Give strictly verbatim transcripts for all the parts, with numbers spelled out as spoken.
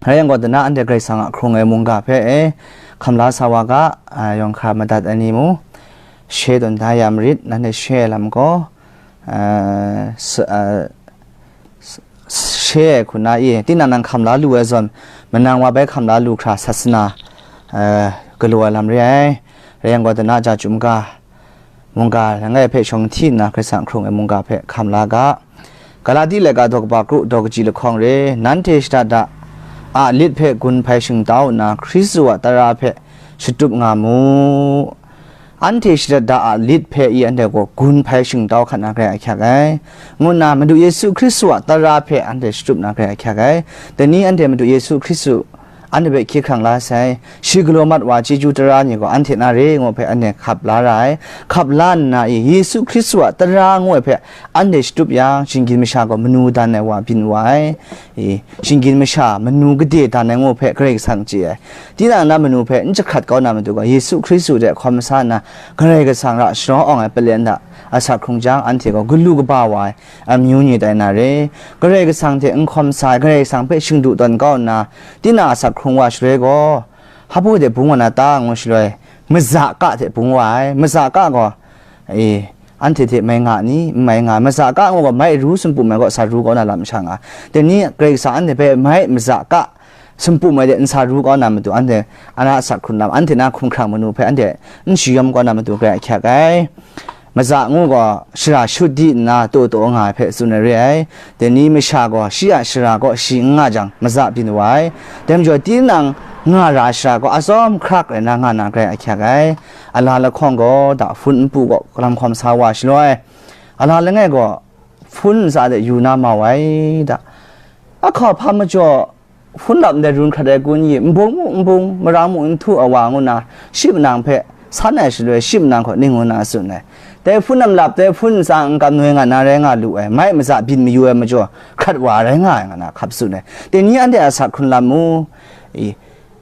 Rai yang gaw, dana anhte Karai Kasang a hkrung ai mungga hpe e hkam la sa wa ga, a, yawng hkra madat ai ni mu, she tawn da ya marit, nanhte she ai lam gaw, a, s-, a, s-, s-, she ai hku na i, tinang nang hkam la lu ai zawn, manang wa bai hkam la lu hkra sasana, a, galaw ai lam re ai. Rai yang gaw, dana ja chyum ga, mungga langai hpe shawng hti nna, Karai Kasang hkrung ai mungga hpe hkam la ga. Galati laika daw kaba kru daw kaji lahkawng re, nanhte shada da a lit hpe gun hpai shingtau nna, Hkristu a tara hpe shatup nga mu. Anhte shada da a lit hpe i anhte gaw gun hpai shingtau hkat na grai ahkyak ai, ngu nna Madu Yesu Hkristu a tara hpe anhte shatup na grai ahkyak ai. Dai ni anhte Madu Yesu Hkristu anhte hpe hkye hkrang la sai, shi galaw mat wa chyeju tara ni gaw anhte na re ngu hpe anhte hkap la ra ai. Hkap la nna i, Yesu Hkristu a tara ngu ai hpe anhte shatup yang, shinggyim masha gaw manu dan ai wa byin wa ai. I, shinggyim masha manu gade dan ai ngu hpe Karai Kasang chye ai. Tinang na manu hpe n jahkrat kau na matu gaw, Yesu Hkristu hte hkawm sa nna, Karai Kasang ra sharawng awng ai palen hta asak hkrung jang, anhte gaw galu kaba wa ai amyu ni tai na re. Karai Kasang hte n hkawm sa ai, Karai Kasang hpe shingdu tawn kau nna, tinang asak hkrung wa shaloi gaw, hpa hte bung wa na ta ngu shaloi, maza ka hte bung wa ai. Maza ka gaw, e, anhte hte mai nga ni? N mai nga. Maza ka ngu gaw, mai ru sumpu mai gaw, sa ru kau na lam sha nga. Dai ni Karai Kasang anhte hpe mai maza ka sumpu mai de n sa ru kau na matu, anhte ana asak hkrun lam, anhte na hkumhkrang manu hpe anhte n shayawm kau na matu, grai ahkyak ai. Maza ngu gaw, shara shut di nna taw taw nga ai hpe tsun ai re ai. Dai ni masha gaw, shi a shara kaw shi n nga jang, maza byin wa ai. Dai majaw, tinang nga ra ai shara gaw, atsawm hkrak rai na nga na grai ahkyak ai. Ala lahkawng gaw, da hpun npu gaw, galam hkawm sa wa shaloi, ala langai gaw, hpun ntsa de yu na mau ai da. Ahkau hpa majaw, hpun lap ndai run hkrat ai kun ye, nbung mu nbung, marang mu nhtu ai wa ngu na, shi manang hpe san ai shaloi, shi manang hkaw ning ngu na tsun ai. Dai hpun lam lap, dai hpun ntsa n kam noi nga na rai nga lu ai, mai maza byin mayu ai majaw, hkrat wa rai nga ai, nga na hkap tsun ai. Dai ni anhte a asak hkrun lam mu, i,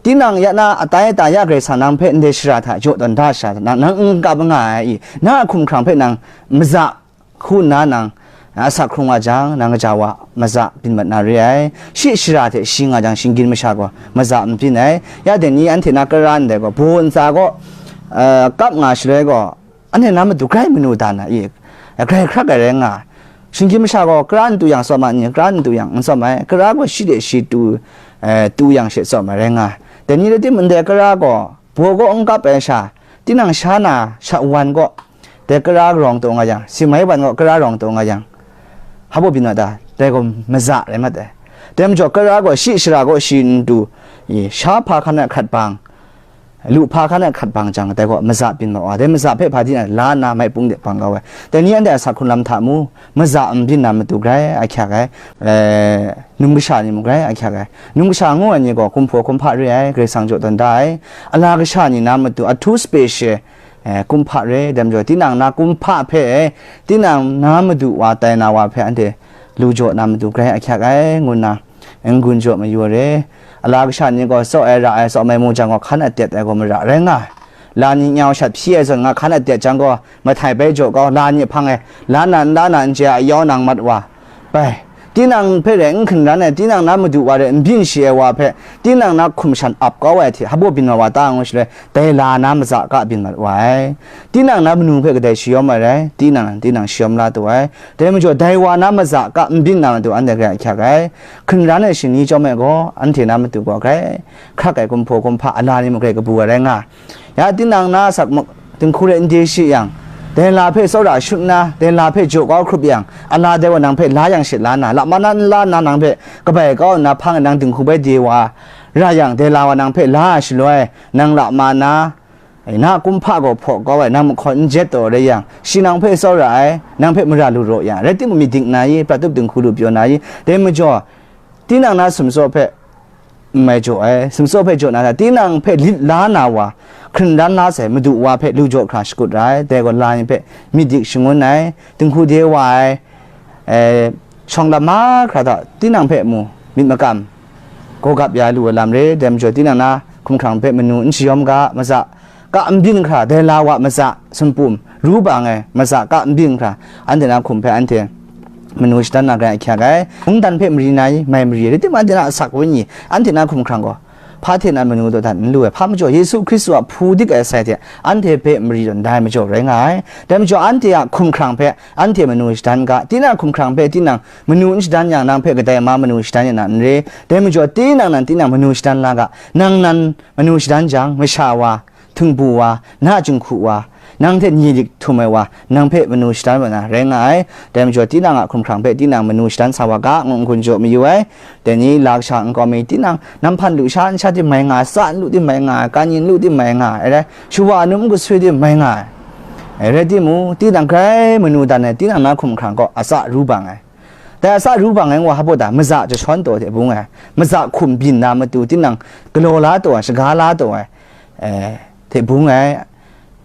tinang ya na atai ata ya Karai Kasang nang hpe ndai shara hta jaw tawn da sha, nang, nang n kap nga ai, i, na a hkumhkrang hpe nang maza hku nna nang, nang asak hkrung wa jang, nang kaja wa maza byin mat na re ai. Shi shara hte shi nga jang, shinggyim masha gaw maza n byin ai. Ya dai ni anhte na kara ndai gaw, baw ntsa gaw, eh, kap nga shaloi gaw, anhte na matu grai manu dan ai, grai hkrak ai rai nga ai. Shinggyim masha gaw kara n tu yang tsawm ai ni, kara n tu yang n tsawm ai, kara gaw shi de shi tu, eh, tu yang she tsawm ai rai nga ai. Dai ni rai timung, ndai kara gaw baw gaw n kap ai sha, tinang sha na sha wan gaw, dai kara rawng taw nga yang, si mai wan gaw kara rawng taw nga yang, hpa baw byin wa ta? Dai gaw maza rai mat ai. Dai majaw, kara gaw shi shara gaw shi n tu, i, sha hpa hkan a hkrat bang, lu hpa hkan a hkrat bang jang, dai gaw maza byin mat wa. Dai maza hpe hpa di na la nna, maipung de bang kau ai. Dai ni anhte a asak hkrun lam hta mu, maza n byin na matu grai ahkyak ai. Eh, num kasha ni mung grai ahkyak ai. Num kasha ngu ai ni gaw, kumhpaw kumhpa re ai, Karai Kasang jaw tawn da ai. Ala kasha ni na matu, a htu special, eh, kumhpa re, dai majaw, tinang na kumhpa hpe, tinang na madu wa tai na wa hpe anhte lu jaw na matu grai ahkyak ai, ngu nna n-gun jaw mayu ai re. Ala kasha ni gaw, tsawp ai, ra ai, tsawp ai mu jang gaw, hkan atet ai gaw mara rai nga ai. La ni nyau shat hpyi ai zawn nga hkan atet jang gaw, mahtai bai jaw kau, la ni hpang e, la na n la na n chye ai, ayau nang mat wa, bai, tinang hpe rai n hkinran ai, tinang na madu wa rai n byin shi ai wa hpe, tinang na hkum shan ap kau ai hte, hpa baw byin wa ta ngu shaloi, dai la na maza ka byin mat wa ai. Tinang na manu hpe kadai shayawm ai rai, tinang, tinang shayawm la tu ai. Dai majaw, dai wa na maza ka n byin na matu anhte grai ahkyak ai. Hkinran ai shani chyawm ai gaw, anhte na matu gaw grai hkrak ai, kumhpaw kumhpa, ala ni mung grai kabu ai rai nga ai. Ya tinang na asak dinghku rai n de shi yang, dai la hpe tsawra shut nna, dai la hpe jaw kau hkrup yang, ala dai wa nang hpe la yang she la nna, lama na n la nna nang hpe kabai kau nna hpang e nang dinghku bai de wa ra yang, dai la wa nang hpe la ai shaloi, nang lama na, e, na kumhpa gaw hpaw kau ai, nang mahkawn n jet taw rai yang, shi nang hpe tsawra ai, nang hpe mara lu raw yang, rai timung, myit dik na i, prat tup dinghku lu pyaw na i, dai majaw, tinang na sumtsaw hpe n mai jaw ai, sumtsaw hpe jaw na hta, tinang hpe lit la na wa, hkringran la sai madu wa hpe lu jaw hkra shakut ra ai, dai gaw la ni hpe myit dik shangun ai, dinghku de wa ai, e, shawng lam mahkra hta tinang hpe mu myit makam, gaw gap ya lu ai lam re, dai majaw tinang na hkumhkrang hpe manu n shayawm ga, maza ka n byin hkra, dai la wa maza sumpum ru bang ai, maza ka n byin hkra, anhte na hkum hpe anhte manu shadan na garai ahkyak ai. Mungdan hpe mari na i, mai mari ai, rai timung, anhte na asak wenyi, anhte na hkumhkrang gaw, hpa hte na manu dawdan n lu ai, hpa majaw Yesu Hkristu a hpu dik ai sai hte anhte hpe mari tawn da ai majaw rai nga ai. Dai majaw, anhte a hkumhkrang hpe anhte manu shadan ga, tinang hkumhkrang hpe tinang manu n shadan yang, nang hpe kadai ma manu shadan ya na n re. Dai majaw, tinang nan tinang manu shadan la ga, nang nan manu shadan jang, masha wa, htingbu wa, na jinghku wa, nang hte ni lik htum ai wa, nang hpe manu shadan wa na rai nga ai. Dai majaw, tinang a hkumhkrang hpe tinang manu shadan sa wa ga, ngu n-gun jaw mayu ai. Dai ni la kasha nkau mi, tinang nam hpan lu sha n sha tim mai nga ai, tsa n lu tim mai nga ai, kan yin lu tim mai nga ai, rai, shawa num n gasui tim mai nga ai. Rai timung, tinang grai manu dan ai, tinang na hkumhkrang gaw atsa ru bang ai. Dai atsa ru bang ai ngu wa hpa baw ta, maza jashawn taw hte bung ai, maza hkum byin na matu, tinang galaw la taw ai, shaga la taw ai, eh, hte bung ai,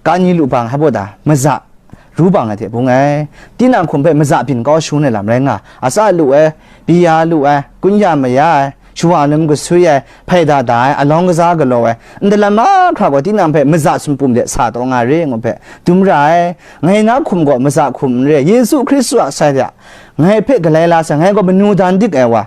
kani lu bang hpa baw ta, maza ru bang ai hte bung ai, tinang hkum hpe maza byin kau shangun ai lam rai nga, atsa lu ai, pyi ya lu ai, kun ya maya ai, shawa num gasui ai, hpai da da ai, alawng kaza galaw ai, ndalan mahkra gaw tinang hpe maza sumpu de sa taw nga re ngu hpe dum ra ai. Ngai na hkum gaw maza hkum n re, Yesu Hkristu a sai hte ngai hpe galai la sai, ngai gaw manu dan dik ai wa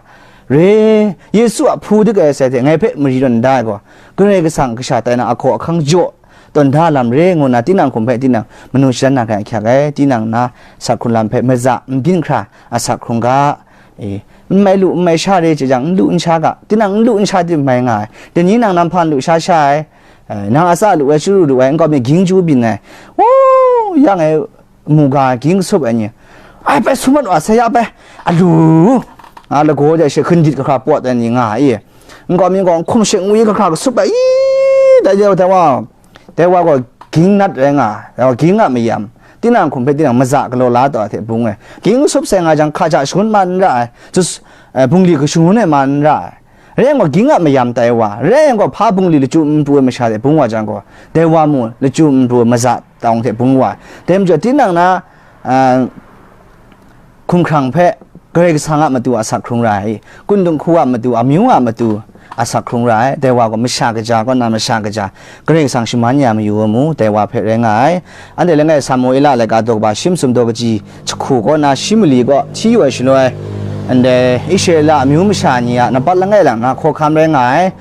re, Yesu a hpu dik ai sai hte ngai hpe mari tawn da ai gaw, Karai Kasang kasha tai na ahkaw ahkang jaw tawn da lam re, ngu na tinang hkum hpe tinang manu shadan na garai ahkyak ai. Tinang na asak hkrung lam hpe maza n byin hkra asak hkrung ga, e, n mai lu n mai sha re chye jang, n lu n sha ga, tinang n lu n sha tim mai nga ai. Dai ni nang nam hpan lu sha sha ai, e, nang atsa lu ai, chyaru lu ai, nkau mi ging chyu byin ai, o, yang e, mu ga, ging kasup ai ni, ai, bai sum mat wa, sai ya bai, alu, nga lagaw de she hkundit kahkra pawt ai ni nga ai, nkau mi gaw hkum shing wi kahkra kasup ai, i, dai de, dai wa, dai wa gaw ging nat rai nga, dai wa ging a mayam, tinang hkum hpe tinang maza galaw la taw ai hte bung ai, ging kasup sai nga jang, hka ja shangun ma n ra ai, sus, eh, bungli kashangun ai ma n ra ai. Rai yang gaw, ging a mayam tai wa, rai yang gaw, hpa bungli lachyum n pru ai masha de bung wa jang gaw, dai wa mung lachyum n pru ai maza tawng hte bung wa ai. Dai majaw, tinang na, ah, hkumhkrang hpe Karai Kasang a matu asak hkrung ra ai, kundung hku a matu, amyu a matu asak hkrung ra ai. Dai wa gaw masha kaja kaw na masha kaja, Karai Kasang shaman ya mayu ai mu, dai wa hpe rai nga ai. Anhte langai Samuela laika daw kaba shi masum daw kaji jahku kaw na shi mali kaw hti yu ai shaloi, ndai Israela amyu masha ni a nampat langai lang na hkawhkam rai nga ai,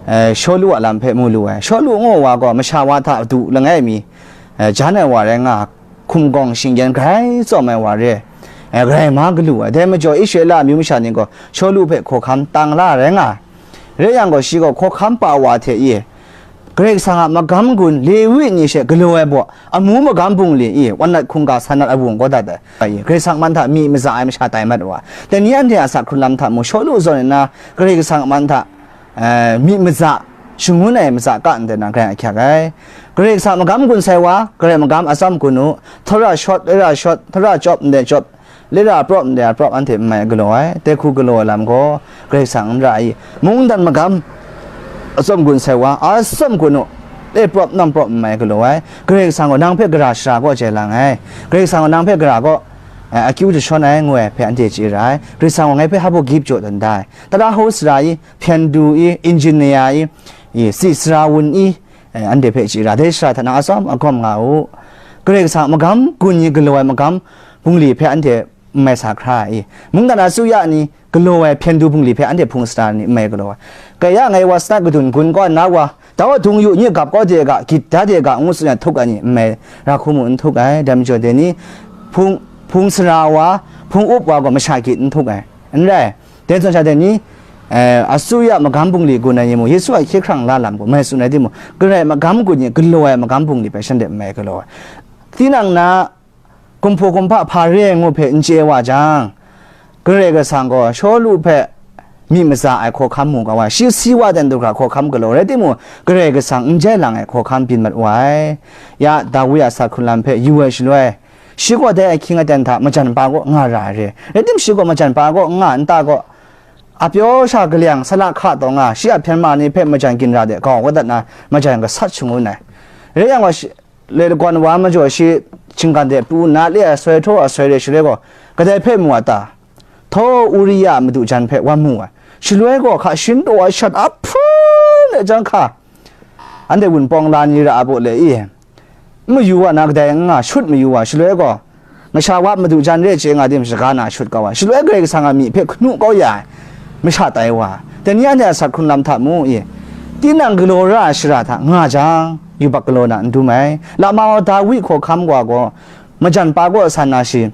eh, Shawlu a lam hpe mu lu ai. Shawlu ngu wa gaw masha wa hta du langai mi, eh, jan ai wa rai nga, hkum gawng shinggan grai tsawm ai wa re, eh, grai ma galu ai. Dai majaw Israela amyu masha ni gaw Shawlu hpe hkawhkam tang la rai nga ai. Rai yang gaw, shi gaw hkawhkam pa wa hte e, Karai Kasang a magam gun Lewi ni she galaw ai baw, amu magam bungli e, wan nat hkungga san nat awung kau dat ai. Karai Kasang man hta myi maza ai masha tai mat wa. Dai ni anhte a asak hkrung lam hta mung, Shawlu zawn nna Karai Kasang man hta, eh, myi maza, shangun ai maza ka ndai na garai ahkyak ai. Karai Kasang magam gun sai wa, Karai magam atsawm gun u, htawra shawt, htawra shawt, htawra chyawp ndai chyawp, lera prawp ndai a prawp anhte n mai galaw ai, dai hku galaw ai lam gaw Karai Kasang n ra i, mungdan magam atsawm gun sai wa, atsawm gun u, le prawp nang prawp n mai galaw ai, Karai Kasang gaw nang hpe gara shara kaw jai lang ai, Karai Kasang gaw nang hpe gara kaw, eh, akyu jashawn ai, ngu ai hpe anhte chye ra ai. Karai Kasang gaw ngai hpe hpa baw gip jaw dan da ai, tara hau sara i, hpyen du i, injin-ya i, i, si sara wun i, eh, anhte hpe chye ra, dai shara hta na atsawm agawm nga u. Karai Kasang a magam gun ni galaw ai magam bungli hpe anhte n mai sa hkra ai i? Mungdan asuya ni galaw ai hpyen du bungli hpe anhte hpung sara ni n mai galaw ai? Kaya ngai wa sanat kadun gun kaw nna wa, dau adung yu, nye gap kau de ga, git da de ga, ngu tsun ai htuk ai ni n mai, ra hku mu n htuk ai. Dai majaw dai ni, hpung, hpung sara wa, hpung up wa gaw masha gyit n htuk ai. N rai, dai zawn sha dai ni, eh, asuya magam bungli gun ai ni mung, Yesu a hkye hkrang la lam gaw mai tsun ai timung, Karai magam gun ni galaw ai magam bungli hpe shanhte n mai galaw ai. Tinang na, kumhpaw kumhpa hpa re ai ngu hpe n chye wa jang, Karai Kasang gaw Shawlu hpe myi maza ai hkawhkam mu kau ai, shi si wa dan du hkra hkawhkam galaw, rai timung, Karai Kasang n jai lang ai hkawhkam byin mat wa ai. Ya, Dawi a asak hkrung lam hpe yu ai shaloi, shi gaw dai ahkying aten hta majan pa kaw nga ra ai re, rai timung, shi gaw majan pa kaw n nga, nta gaw, a pyaw sha kalyang, sala hka taw nga, shi a hpyen ma ni hpe majan ginra de gau kau dat na, majan gasat shangun ai. Rai yang gaw, shi, le lagawn wa majaw shi, shinggan de pru nna le asoi htaw asoi re shaloi gaw, kadai hpe mu a ta? Htaw Uria a madu jan hpe wan mu ai. Shaloi gaw, hka shin taw ai shat ahpun ai jang hka, anhte wunpawng la ni ra a baw le i, n mayu wa na kadai n nga, shut mayu wa, shaloi gaw, masha wa madu jan re chye nga tim shaga na shut kau ai, shaloi Karai Kasang a myi hpe hkanu kau ya ai masha tai wa, dai ni anhte a asak hkrun lam hta mu i, tinang galaw ra ai shara hta nga jang, yubak galaw na n dum ai. Lama wa Dawi hkawhkam wa gaw, majan pa kaw san na shi,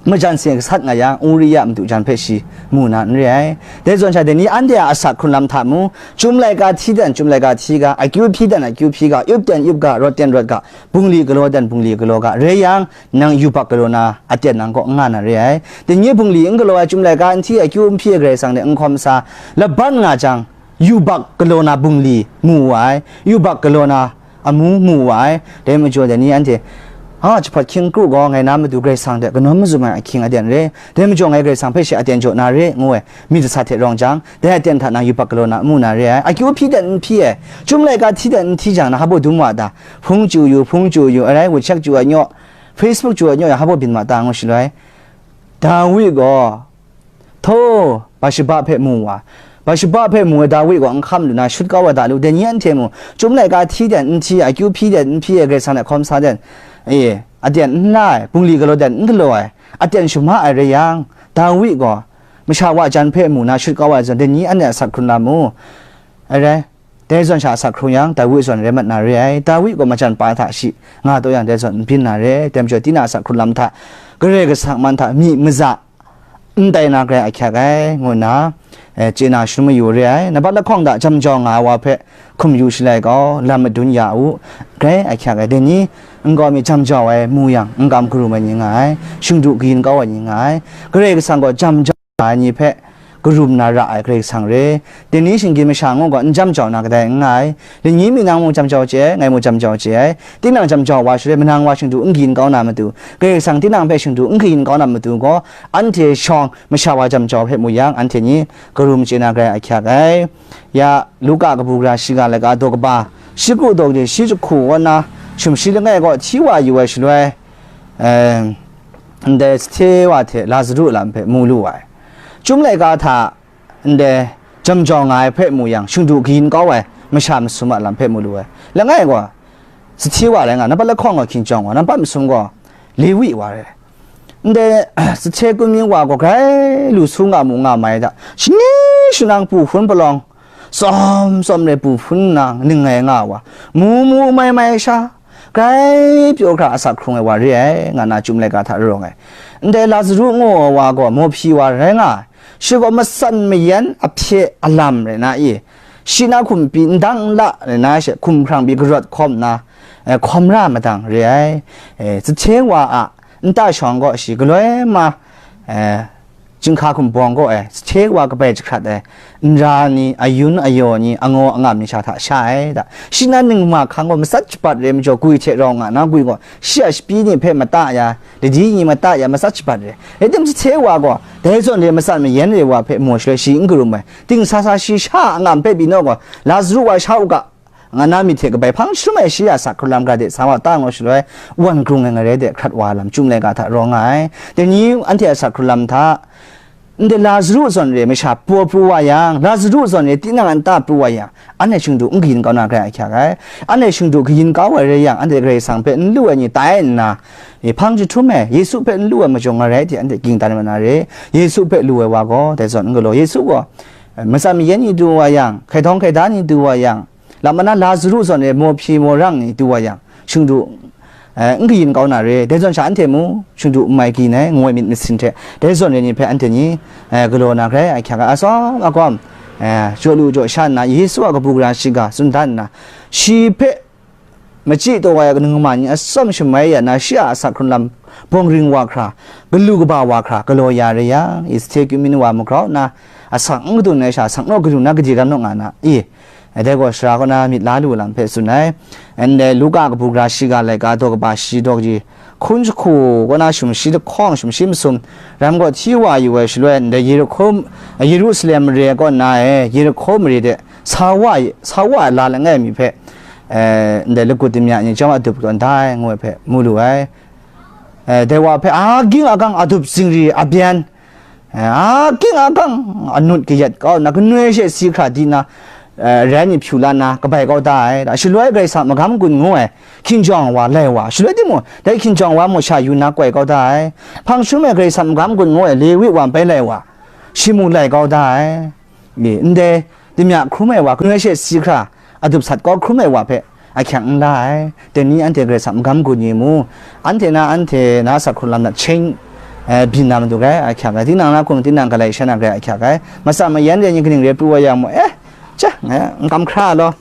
majan se gasat nga yang, Uriya madu jan hpe shi mu na n re ai. Dai zawn sha, dai ni anhte a asak hkrun lam hta mu, chyum laika hti dan chyum laika hti ga, akyu hpyi dan akyu hpyi ga, yup dan yup ga, rawt dan rawt ga, bungli galaw dan bungli galaw ga, rai yang, nang yubak galaw na aten nang kaw n nga na re ai. Dai ni bungli n galaw ai, chyum laika n hti, akyu n hpyi ai Karai Kasang hte n hkawm sa, laban nga jang, yubak galaw na bungli mu wa ai, yubak galaw na amu mu wa ai. Dai majaw dai ni anhte, ha, jahpawt hkying kru gaw ngai na matu Karai Kasang hte kanawn mazum ai ahkying aten re. Dai majaw ngai Karai Kasang hpe she aten jaw na re, ngu ai myit sasak hte rawng jang, dai aten hta nang yubak galaw na amu na re ai. Akyu hpyi dan n hpyi ai, chyum laika hti dan n hti jang, nang hpa baw dum wa ta? Hpung chyu yu, hpung chyu yu, arai, WeChat chyu ai nyaw, Facebook chyu ai nyaw, ya hpa baw byin wa ta? Ngu shaloi, Dawi gaw, htaw, Bathsheba hpe mu wa. Bathsheba hpe mu ai Dawi gaw n hkam lu na shut kau ai da lu, dai ni anhte mu, chyum laika hti dan n hti, akyu hpyi dan n hpyi ai, Karai Kasang hte hkawm sa dan, e, aten n la ai, bungli galaw dan n galaw ai, aten shama ai rai yang, Dawi gaw masha wa jan hpe mu na shut kau ai zawn, dai ni anhte a asak hkrun lam mu. Ai rai, dai zawn sha asak hkrung yang, Dawi zawn rai mat na re ai. Dawi gaw majan pa hta shi nga taw yang, dai zawn n byin na re. Dai majaw, tinang a asak hkrun lam hta, Karai Kasang man hta myi maza n tai na grai ahkyak ai, ngu nna, eh, chye na shangun mayu re ai. Nambat lahkawng hta jam jau nga ai wa hpe hkum yu shalai gaw, lam madun ya u, grai ahkyak ai. Dai ni nkau mi jam jau ai mu yang, n kam karum ai ni nga ai, shingdu kayin kau ai ni nga ai. Karai Kasang gaw jam jau nga ai ni hpe karum na ra ai Karai Kasang re. Dai ni shinggyim masha ngu gaw n jam jau na kadai n nga ai. Dai ni mi nang mung jam jau chye ai, ngai mung jam jau chye ai. Tinang jam jau wa shaloi, manang wa shingdu n kayin kau na matu, Karai Kasang tinang hpe shingdu n kayin kau na matu gaw, anhte shawng masha wa jam jau hpe mu yang, anhte ni karum chye na grai ahkyak ai. Ya, Luka kabu gara shiga laika daw kaba, shi kru daw de shi jahku kaw na, sumshi langai kaw hti wa yu ai shaloi, eh, ndai sahte wa hte Lazaru lam hpe mu lu ai. Chyum laika hta ndai jam jau nga ai hpe mu yang, shingdu kayin kau ai masha masum a lam hpe mu lu ai. Langai gaw, sahte wa rai nga, nambat lahkawng gaw hkinjawng wa, nambat masum gaw Lewi wa rai. Ndai sahte kunmying wa gaw grai lu su nga mu nga mai da, shani shanang pu hpun palawng, tsawm tsawm re pu hpun nna ning ngai nga wa, mu mu mai mai sha, grai pyaw hkra asak hkrung ai wa re ai, nga na Chyum laika hta rawng ai. Ndai Lazaru ngu ai wa gaw mawhpyi wa rai nga ai. Shi gaw matsan mayan ahpye alam rai na i, shi na hkum pyi n dang n la rai na she, hkumhkrang pyi karawt hkawm nna, eh, hkawm ra madang re ai. Eh, sahte wa a nta shawng gaw shi galoi ma, eh, chyinghka hkum bawng gaw ai, sahte wa kabai jahkrat ai, nra ni, ayun ayaw ni, angaw angam ni sha hta sha ai da. Shi nan ning ma hkang gaw matsat shabat re majaw, gwi hte rau nga na, gwi gaw shi a shapyi ni hpe mata ya, ladi ni mata ya, matsat shabat re. Rai tim, sahte wa gaw dai zawn re matsat mayan re wa hpe mu shaloi shi n karum ai. Ting sa sa shi sha a angam hpe pyi naw gaw, Lazaru wa sha u ga, nga na myit hte kabai hpang sharum ai shi a asak hkrun lam ga de sa wa ta ngu shaloi, wan grung ai ngarai de hkrat wa lam Chyum laika hta rawng nga ai. Dai ni anhte a asak hkrun lam hta, ndai Lazaru zawn re masha paw pru wa yang, Lazaru zawn re tinang a nta pru wa yang, anhte shingdu n kayin kau na grai ahkyak ai. Anhte shingdu kayin kau ai rai yang, anhte Karai Kasang hpe n lu ai ni tai nna, e, hpang jahtum e, Yesu hpe n lu ai majaw ngarai hte anhte ging dan ai mat na re. Yesu hpe lu ai wa gaw dai zawn n galaw. Yesu gaw, eh, matsan mayan ni du wa yang, hkaidawng hkaida ni du wa yang, lam mana Lazaru zawn e mawhpyi mawrang ni du wa yang, shingdu, eh, n kayin kau na re. Dai zawn sha anhte mu, shingdu n mai kayin ai, ngu ai myit masin hte, dai zawn re ni hpe anhte ni, eh, galaw na grai ahkyak ai. Atsawm agawm, eh, jaw lu jaw sha nna, Yesu a kabu gara shiga tsun dan nna, shi hpe machyi taw ai kanu kama ni atsawm shamai ya na, shi a asak hkrun lam bawng ring wa hkra, galu kaba wa hkra galaw ya re yang, i sahte kyu myin wa magrau nna, asak n kadun ai sha, asak naw kadun na, gade ram naw nga na, i, dai gaw sara kaw na myit la lu lam hpe tsun ai. Ndai Luka kabu gara shiga laika daw kaba shi daw kaji, hkun jahku kaw na sumshi lahkawng, sumshi masum, ram kaw hti wa yu ai shaloi, ndai Yerihko, Yerusalem mare kaw na e, Yerihko mare de sa wa, sa wa ai la langai mi hpe, eh, ndai lagut damya ni chyawm adup tawn da ai, ngu ai hpe mu lu ai. Eh, dai wa hpe a ging a gang adup zingri abyan, eh, a ging a gang anut kayat kau nna, kanoi she si hkra di nna, eh, rai ni hpyu la nna kabai kau da ai. Da shaloi Karai Kasang magam gun ngu ai hkinjawng wa lai wa, shaloi timung, dai hkinjawng wa mung sha yu na koi kau da ai. Hpang shum ai Karai Kasang magam gun ngu ai Lewi wa bai lai wa, shi mung lai kau da ai. Ni, ndai dimya hkrum ai wa, kanu ai she si hkra, adup sat kau hkrum ai wa hpe ahkyang n la ai. Dai ni anhte Karai Kasang magam gun ni mu, anhte na, anhte na asak hkrung lam na cheng, eh, byin na matu grai ahkyak ai. Tinang na hkum, tinang galai sha na grai ahkyak ai. Matsa mayan dai ni kaning re pru wa yang mu, eh, cha, eh, n kam hkra law.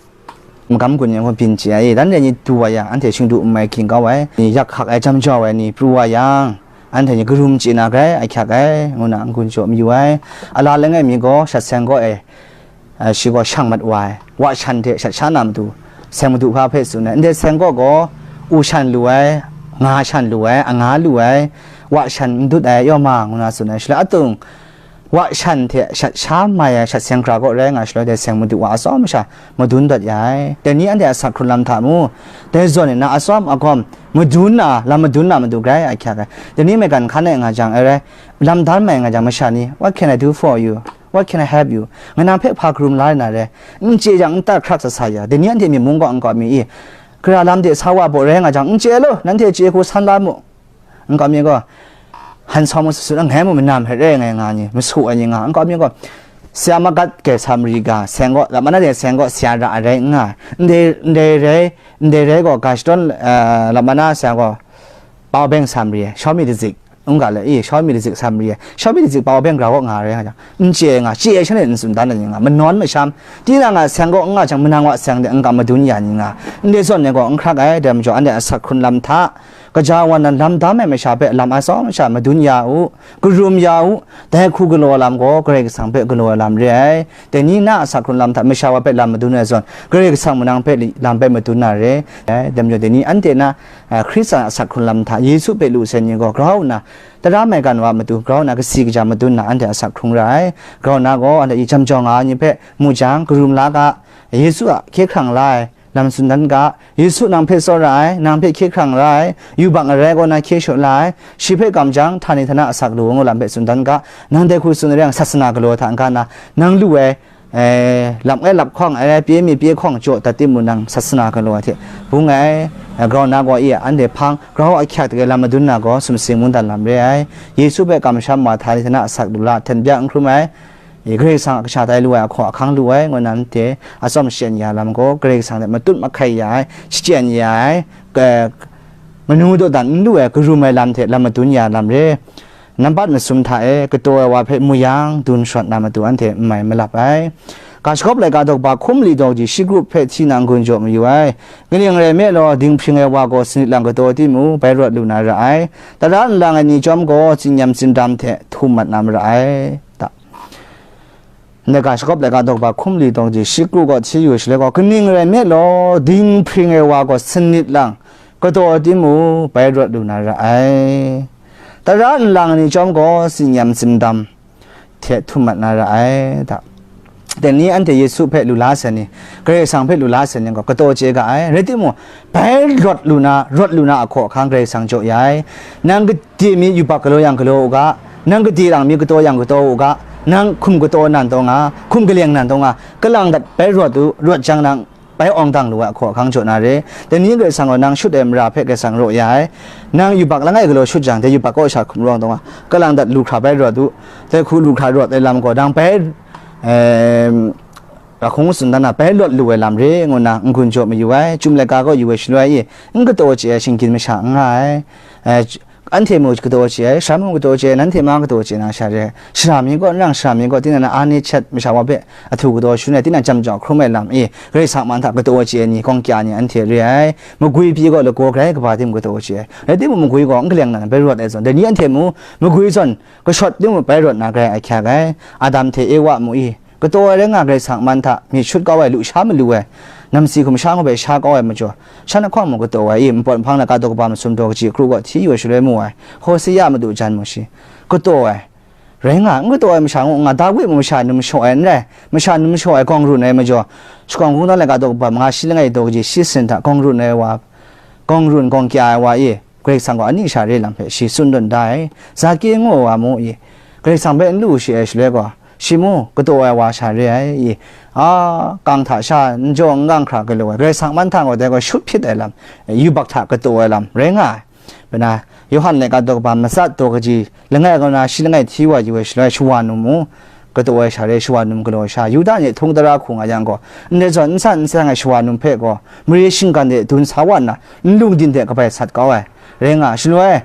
Magam gun ni gaw byin chye ai. Dan dai ni du wa yang, anhte shingdu n mai ging kau ai. Ni yak hkak ai, jam jau ai ni pru wa yang, anhte ni karum chye na grai ahkyak ai, ngu na n-gun jaw mayu ai. A la langai mi gaw shat seng gaw e, eh, shi gaw shang mat wa ai. Wa shan hte shat sha na matu, seng madu hpa hpe tsun ai. Ndai seng gaw gaw, u shan lu ai, nga shan lu ai, anga lu ai, wa shan n dut ai, yaw ma, ngu na tsun ai. Shaloi atung, wa shan hte shat sha mai ai shat seng hkra gaw rai nga shaloi, dai seng madu wa atsawm sha madun dat ya ai. Dai ni anhte asak hkrung lam hta mu, dai zawn e na atsawm agawm madun na, lam madun na matu grai ahkyak ai. Dai ni maigan hkan e nga jang, ai rai, lam dan mai nga jang, masha ni, "What can I do for you? What can I help you?" Ngai nang hpe hpa karum la na re? N chye jang, n tat hkrak sa sa ya. Dai ni anhte myi mung gaw n kau mi i? Gara lam de sa wa baw rai nga jang, n chye lo, nanhte chye hku san la mu. N kau mi gaw, han sau mu su su na, ngai mu manam hpe re ngai nga ni, masu ai ni nga, n kau mi gaw, Sya magat ke Samari ga, seng gaw, lam mana de seng gaw, sya ra ai rai n nga, ndai, ndai rai, ndai rai gaw, ga shadawn, eh, lam mana seng gaw, pau beng Samari, shawmi dazik, n ga le, i, shawmi dazik Samari, shawmi dazik pau beng grau gaw nga rai nga jang, n chye nga, chye ai shanhte n tsun dan ai ni nga, manawn masham, tinang a seng gaw n nga jang, manang wa seng de n ga madun ya ni nga, ndai zawn ni gaw n hkrak ai, dai majaw, anhte asak hkrung lam hta, kaja wa nan lam dam ai masha hpe lam atsawm sha madun ya u, karum ya u, dai hku galaw ai lam gaw Karai Kasang hpe galaw ai lam re ai. Dai ni na asak hkrung lam hta masha wa hpe lam madun ai zawn, Karai Kasang manang hpe li-, lam hpe madun na re ai. Dai majaw dai ni anhte na, ah, Hkristu a asak hkrung lam hta Yesu hpe lu sai ni gaw grau nna, tara maigan wa matu grau nna kasi kaja madun na anhte asak hkrung ra ai. Grau nna gaw anhte i jam jau nga ai ni hpe mu jang, karum la ga, Yesu a hkye hkrang la ai, lam tsun dan ga, Yesu nang hpe tsawra ai, nang hpe hkye hkrang ra ai, yubak arai kaw na hkye shaw la ai, shi hpe kam jang, htani htana asak lu ai ngu lam hpe tsun dan ga, nang dai hku tsun ai rai yang, sasana galaw hta n-ga na, nang lu ai, eh, lap ngai lap hkawng, arai pyi mi pyi hkawng jaw dat timung, nang sasana galaw ai hte bung ai, eh, grau nna gaw i, anhte hpang, grau ahkyak dai lam madun na gaw, sumsing mungdan lam re ai, Yesu hpe kamsham wa, htani htana asak lu la, hten byak n hkrum ai, i, Karai Kasang a kasha tai lu ai, ahkaw ahkang lu ai, ngu na anhte atsawm shachyen ya lam gaw, Karai Kasang hte matut mahkai ya ai, shachyen ya ai, ka-, manu dawdan n lu ai, karum ai lam hte lam madun ya lam re. Nampat masum hta e kataw ai wa hpe mu yang, dun sharawt na matu anhte n mai malap ai. Ga shagawp laika daw ba hkum li daw ji shi grup hpe hti na n-gun jaw mayu ai. Kaning rai nme law, dinghpring ai wa gaw sanit lang kataw timung, bai rawt lu na ra ai. Tara nlang ai ni chyawm gaw, tsinyam tsindam hte htum mat na mara ai. Ta. Ndai ga shagawp laika daw ba hkum li daw ji shi kru gaw hti yu shaloi gaw, kaning rai nme law, dinghpring ai wa gaw sanit lang kataw timung, bai rawt lu na ra ai. Tara nlang ni chyawm gaw, tsinyam tsindam hte htum mat na ra ai, ta. Dai ni anhte Yesu hpe lu la sai ni, Karai Kasang hpe lu la sai ni gaw, kataw chye ga ai. Rai timung, bai rawt lu na, rawt lu na ahkaw ahkang Karai Kasang jaw ya ai. Nang gade mi yubak galaw yang galaw u ga, nang gade lang mi kataw yang kataw u ga, nang hkum kataw nan taw nga, hkum kaleng nan taw nga, kalang dat bai rawt u, rawt jang nang bai awng dang lu ai ahkaw ahkang jaw na re. Dai ni Karai Kasang gaw nang shut ai mara hpe Karai Kasang raw ya ai. Nang yubak langai galaw shut jang, dai yubak kaw sha hkum rawng taw nga, kalang dat lu hkra bai rawt u, dai hku lu hkra rawt ai lam gaw, nang bai, em, ra hkung tsun dan na, bai lawt lu ai lam re, ngu na n-gun jaw mayu ai. Chyum laika gaw yu ai shaloi i, n kataw chye ai shinggyim masha n nga ai. Eh, anhte mung kataw chye ai, sha mung kataw chye ai, nanhte ma kataw chye na sha re. Sara mi gaw, n rang sara mi gaw, tinang na a ni chat masha wa hpe ahtu kataw shun ai, tinang jam jau hkrum ai lam i, Karai Kasang man hta kataw chye ai ni, gawng kya ni anhte re ai. Magwi pyi gaw lagaw grai kaba tim kataw chye ai. Rai timung, magwi gaw n kaleng na bai rawt ai zawn, dai ni anhte mung, magwi zawn kashawt timung bai rawt na grai ahkyak ai. Adam hte Ewa mu i, kataw ai rai nga, Karai Kasang man hta myit shut kau ai, lusha malu ai, namsi hkum sha ngu bai sha kau ai majaw, shan ahkawng mung kataw ai i, npawt nhpang laika daw kaba masum daw kaji kru gaw hti yu ai shaloi mu ai, Hosea madu jan mu shi, kataw ai, rai nga, n kataw ai masha ngu nga, Dawi mung masha num shaw ai n rai, masha num shaw ai gawng run ai majaw, shakawn hkungdawn laika daw kaba manga shi langai daw kaji shi sin hta gawng run ai wa, gawng run gawng kya ai wa i, Karai Kasang gaw ani sha re lam hpe shi tsun tawn da ai. Zaki ngu ai wa mu i, Karai Kasang hpe n lu shi ai shaloi gaw, Shi mu, kataw ai wa sha re ai, i, a, kang hta sha, n jaw n kang hkra galaw ai, Karai Kasang man hta gaw dai gaw shut hpyit ai lam, yubak hta kataw ai lam, rai nga ai. Pena, Yawhan laika daw kaba matsat daw kaji langai kaw na shi langai hti wa yu ai shaloi, shawa num mu, kataw ai sha re, shawa num galaw ai sha, Yuda ni htung tara hku nga yang gaw, ndai zawn n san n seng ai shawa num hpe gaw, mare shinggan de dun sa wa nna, n lungdin de kabai sat kau ai, rai nga ai. Shaloi,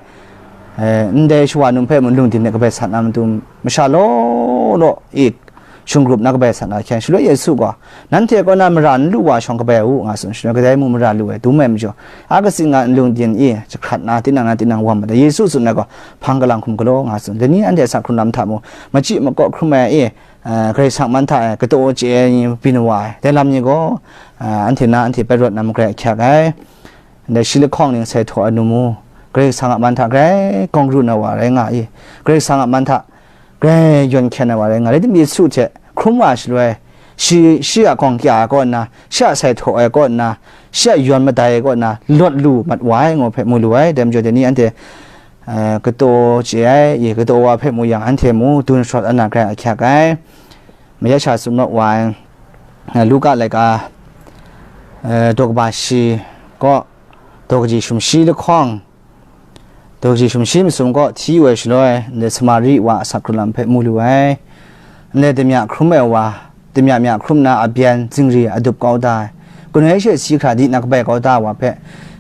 eh, ndai shawa num hpe mung lungdin de kabai sat na matu masha law law i, shunggrup na kabai sat na hkyen, shaloi Yesu gaw, "Nanhte kaw na mara n lu wa shawng kabai u," nga tsun, shaloi kadai mung mara lu ai dum ai majaw, a katsing a n lungdin i jahkrat na, tinang na tinang wam matai, Yesu tsun ai gaw, "Hpang kalang hkum galaw," nga tsun. Dai ni anhte a sa hkrun lam hta mung, machyi makaw hkrum ai i, eh, Karai Kasang man hta e kataw chye ai ni byin wa ai, dai lam ni gaw, eh, anhte na anhte pai rawt na magrai ahkyak ai. Ndai shi lahkawng ning sai htaw ai nu mu, Karai Kasang a man hta grai kawng ru na wa rai nga i, Karai Kasang a man hta grai yawn hkyen ai wa rai nga, rai tim, Yesu hte hkrum wa shaloi, shi, shi a gawng kya ai kaw nna, shi a sai htaw ai kaw nna, shi a yawn madai ai kaw nna, lawt lu mat wa ai, ngu hpe mu lu ai. Dai majaw, dai ni anhte, eh, kataw chye ai, i kataw wa hpe mu yang, anhte mu dun sharawt ana grai ahkyak ai. Mayat sha tsun mat wa ai, eh, Luka laika, eh, daw kaba shi kaw, daw kaji sumshi lahkawng, daw kaji sumshi masum kaw hti wa ai shaloi, ndai Samari wa a sa hkrun lam hpe mu lu ai. Ndai damya hkrum ai wa, damya mya hkrum na a byan zingri adup kau da ai, kanu ai she si hkra di na kabai kau da ai wa hpe,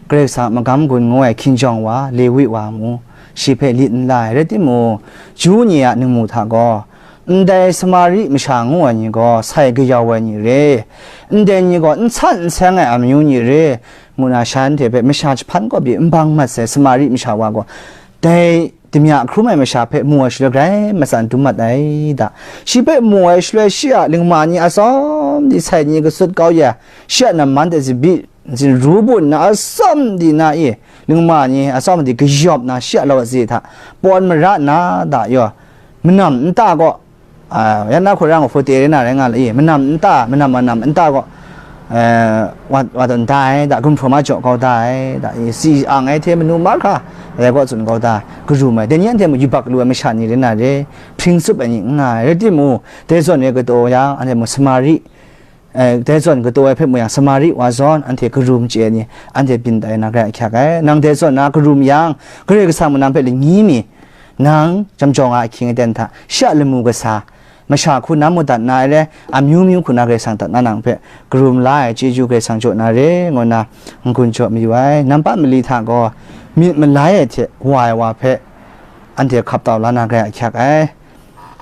Karai Kasang a magam gun ngu ai hkinjawng wa, Lewi wa mu, shi hpe lit n la ai. Rai timung, Ju ni a ningmu hta gaw, ndai Samari masha ngu ai ni gaw sai kayau ai ni re, ndai ni gaw n san n seng ai amyu ni re, ngu na shanhte hpe masha jahpan kaw pyi n bang mat sai Samari masha wa gaw, dai damya hkrum ai masha hpe mu ai shaloi grai matsan dum mat ai da. Shi hpe mu ai shaloi shi a lingma ni atsawm di sai ni kasut kau ya, shi a namman hte zabi zinru bun na atsawm di na i, lingma ni atsawm di kayawp na shi a lawat ze hta pawn mara na da yaw, manam nta gaw, ah, ya na hku rang hku te re na rai nga la i, manam nta, manam manam nta gaw, eh, wa, wa tawn da ai, da gumhpraw ma jaw kau da ai, da i, si ang ai hte manu mahkra, dai kaw tsun kau da, karum ai, dai ni anhte mung yubak lu ai masha ni rai na re, hpring tsup ai ni n nga ai, rai timung, dai zawn e kataw yang, anhte mung Samari, eh, dai zawn kataw ai hpe mu yang, Samari wa zawn, anhte karum chye ai ni, anhte byin tai na grai ahkyak ai. Nang dai zawn na karum yang, Karai Kasang mung nang hpe lani mi, nang jam jaw nga ai ahkying aten hta, shi a lamu kasa, masha hku na mung dat na ai re, amyu myu hku na Karai Kasang dat na nang hpe karum la ai chyeju Karai Kasang jaw na re, ngu nna n-gun jaw mayu ai. Nampat mali hta gaw myit malai ai hte wa ai wa hpe anhte hkap tau la na grai ahkyak ai.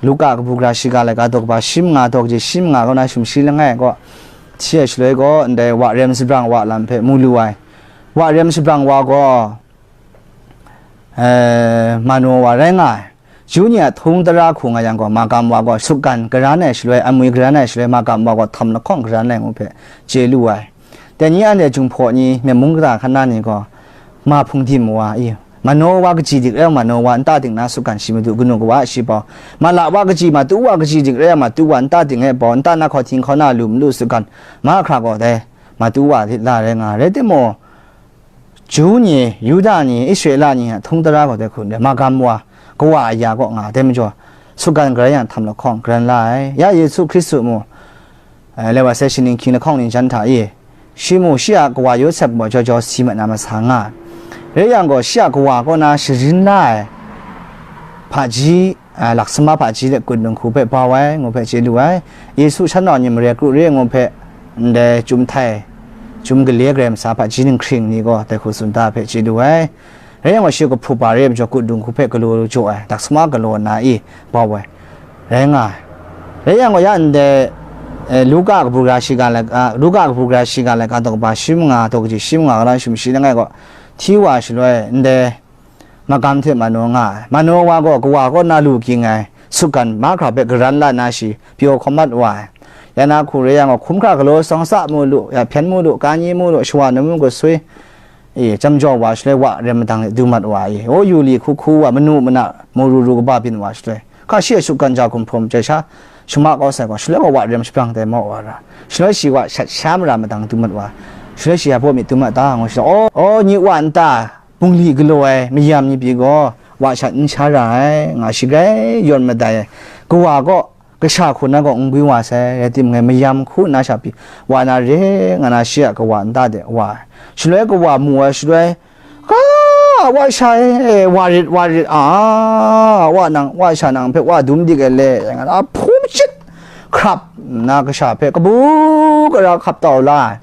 Luka kabu gara shiga laika daw kaba shi manga daw kaji shi manga kaw na sumshi langai gaw, hti ai shaloi gaw, ndai wa rem sabrang wa lam hpe mu lu ai. Wa rem sabrang wa gaw, eh, Manowa rai nga ai. Ju ni a htung tara hku nga yang gaw, magam wa gaw sukgan garan ai shaloi, amwi garan ai shaloi, magam wa gaw htam lahkawng garan ai ngu hpe chye lu ai. Dai ni anhte Jinghpaw ni, myit mung kata hkan na ni gaw, ma hpung dim wa i, Manowa kaji dik rai yang, Manowa nta ding na sukgan shi madu kanu kawa a shi bau, Mala wa kaji, Matu wa kaji dik rai yang, Matu wa nta ding e bau, nta na hkawhting hkauna lu malu sukgan mahkra gaw dai Matu wa lit la rai nga ai. Rai timung, Ju ni, Yuda ni, Israela ni a htung tara gaw dai hku ndai magam wa, kawa aya kaw nga ai, dai majaw, sukgan garan yang htam lahkawng garan la ai. Ya Yesu Hkristu mu, eh, lai wa sai shaning hkying lahkawng ning jan hta e, shi mu shi a kawa Yawsep gaw jaw jaw si mat na masa nga ai. Rai yang gaw, shi a kawa kaw na sharin la ai hpaji, a, laksama hpaji de kut dinghku hpe bau ai, ngu hpe chye lu ai. Yesu shan nau ni mare kru re, ngu hpe, ndai chyum htai, chyum gale Karai Masa hpaji ninghkring ni gaw dai hku tsun da hpe chye lu ai. Rai yang gaw, shi kahpru ba re ai majaw, kut dinghku hpe galaw jaw ai, laksama galaw na i bau ai, rai nga ai. Rai yang gaw, ya ndai, eh, Luka kabu gara shiga laika, Luka kabu gara shiga laika daw kaba shi manga, daw kaji shi manga kaw na sumshi langai gaw, hti wa shaloi, ndai magam hte Manowa nga ai. Manowa gaw kawa kaw na lu ging ai sukgan mahkra hpe garan la na shi pyaw hkawm mat wa ai. Ya na hku rai yang gaw, hkum hkra galaw tsawng tsa mu lu, ya hpyen mu lu, ka ni mu lu, shawa num mu gasui, e, jam jaw wa shaloi wa rem madang e du mat wa ai. O yu li hku hku wa, manu mana mu ru ru kaba byin wa shaloi, hka shi e sukgan ja gumhpraw machyoi sha, shama kau sai gaw, shaloi gaw wa rem shabrang tai maw wa ra, shaloi shi wa shat sha mara madang du mat wa, shaloi shi a baw myit du mat ta, ngu shi, o, o, nyi wa nta, bungli galaw ai mayam ni pyi gaw, wa shat n sha ra ai, nga shi grai yawn madai ai. Kawa gaw, Kasha hku na gaw n gwi wa sai, rai timung, mayam hku nna sha pyi, wa na re nga na, shi a kawa nta de wa ai. Shaloi kawa mu ai shaloi, "Ga, wa sha e, wa rit, wa rit, a, wa nang, wa sha nang hpe wa dum dik e le," nga na, hpum shit hkrap nna kasha hpe kabu gara hkap tau la ai.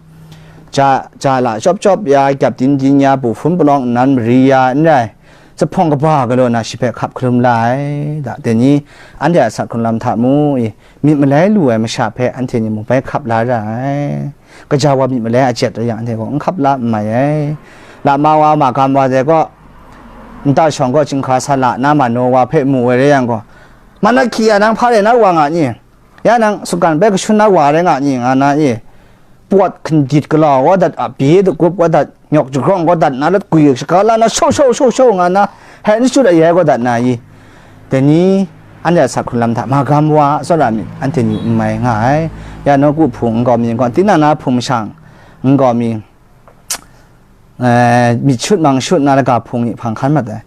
Ja, ja la chyawp chyawp ya, gyap din din ya, bu hpun palawng nnan mari ya, n rai, zuphpawng kaba galaw na shi hpe hkap hkalum la ai. Da, dai ni, anhte a asak hkrung lam hta mu i, myit malai lu ai masha hpe anhte ni mung bai hkap la ra ai. Kaja wa myit malai a jet rai yang, anhte gaw n hkap la n mai ai. Lama wa, magam wa dai gaw, nta shawng gaw chyinghka sa la na, mano wa hpe mu ai rai yang gaw, "Malaki ya nang hpa rai na wa nga ni? Ya nang sungkan bai kashun na wa rai nga ni?" nga na i, pawt hkindit gala wa dat, a bye dagup wa dat, nyawk jagrawng wa dat na, lat gwi shaga la na, shau shau shau shau nga na, hai n shut ai ya wa dat na i. Dai ni, anhte a asak hkrung lam hta, magam wa a tsawra myit, anhte ni n mai nga ai. Ya nawku hpung nkau mi, nkau tinang na hpung mashang nkau mi, eh, myit shut mang shut na laga hpung ni hpang hkan mat ai.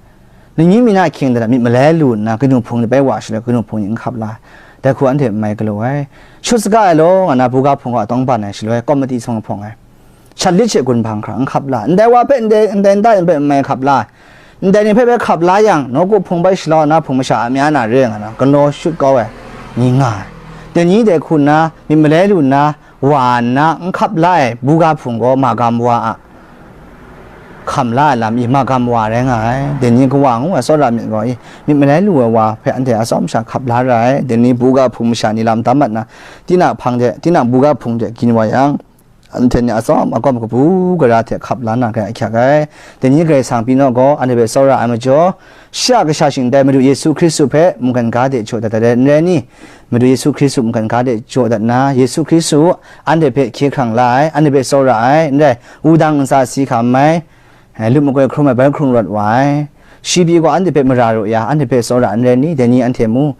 Ningyi mi na ahkying de na myit malai lu nna, kanu hpung ni bai wa shaloi, kanu hpung ni n hkap la ai. Dai hku anhte n mai galaw ai. Shut saga ai law, nga na buga hpung gaw atawng ban ai shaloi, komati sawng hpawng ai. Shat lit she gun hpang hkra n hkap la ai. Ndai wa hpe ndai, ndai nta yin hpe n mai hkap la ai. Ndai ni hpe bai hkap la yang, nawku hpung bai shalau na hpung masha a mya na re nga na, galaw shut kau ai ni nga ai. Dai ni dai hku nna, myit malai lu nna, wa nna n hkap la ai buga hpung gaw magam wa a hkam la ai lam i magam wa rai nga ai. Dai ni kawa ngu ai tsawra myit gaw i, myit malai lu ai wa hpe anhte atsawm sha hkap la ra ai. Dai ni buga hpung masha ni lam tam mat na, tinang hpang de, tinang buga hpung de gin wa yang, anhte ni atsawm akawm kabu gara hte hkap la na rai ahkyak ai. Dai ni Karai Kasang pyi naw gaw, anhte hpe tsawra ai majaw, shi a kasha shingtai Madu Yesu Hkristu hpe mungkan ga de jaw dat ai n rai ni? Madu Yesu Hkristu mungkan ga de jaw dat nna, Yesu Hkristu anhte hpe hkye hkrang la ai, anhte hpe tsawra ai, n rai, wudang ntsa si hkam ai, eh, lut makoi hkrum ai bai hkrung rawt wa ai. Shi pyi gaw anhte hpe mara raw ya, anhte hpe tsawra n rai ni? Dai ni anhte mu,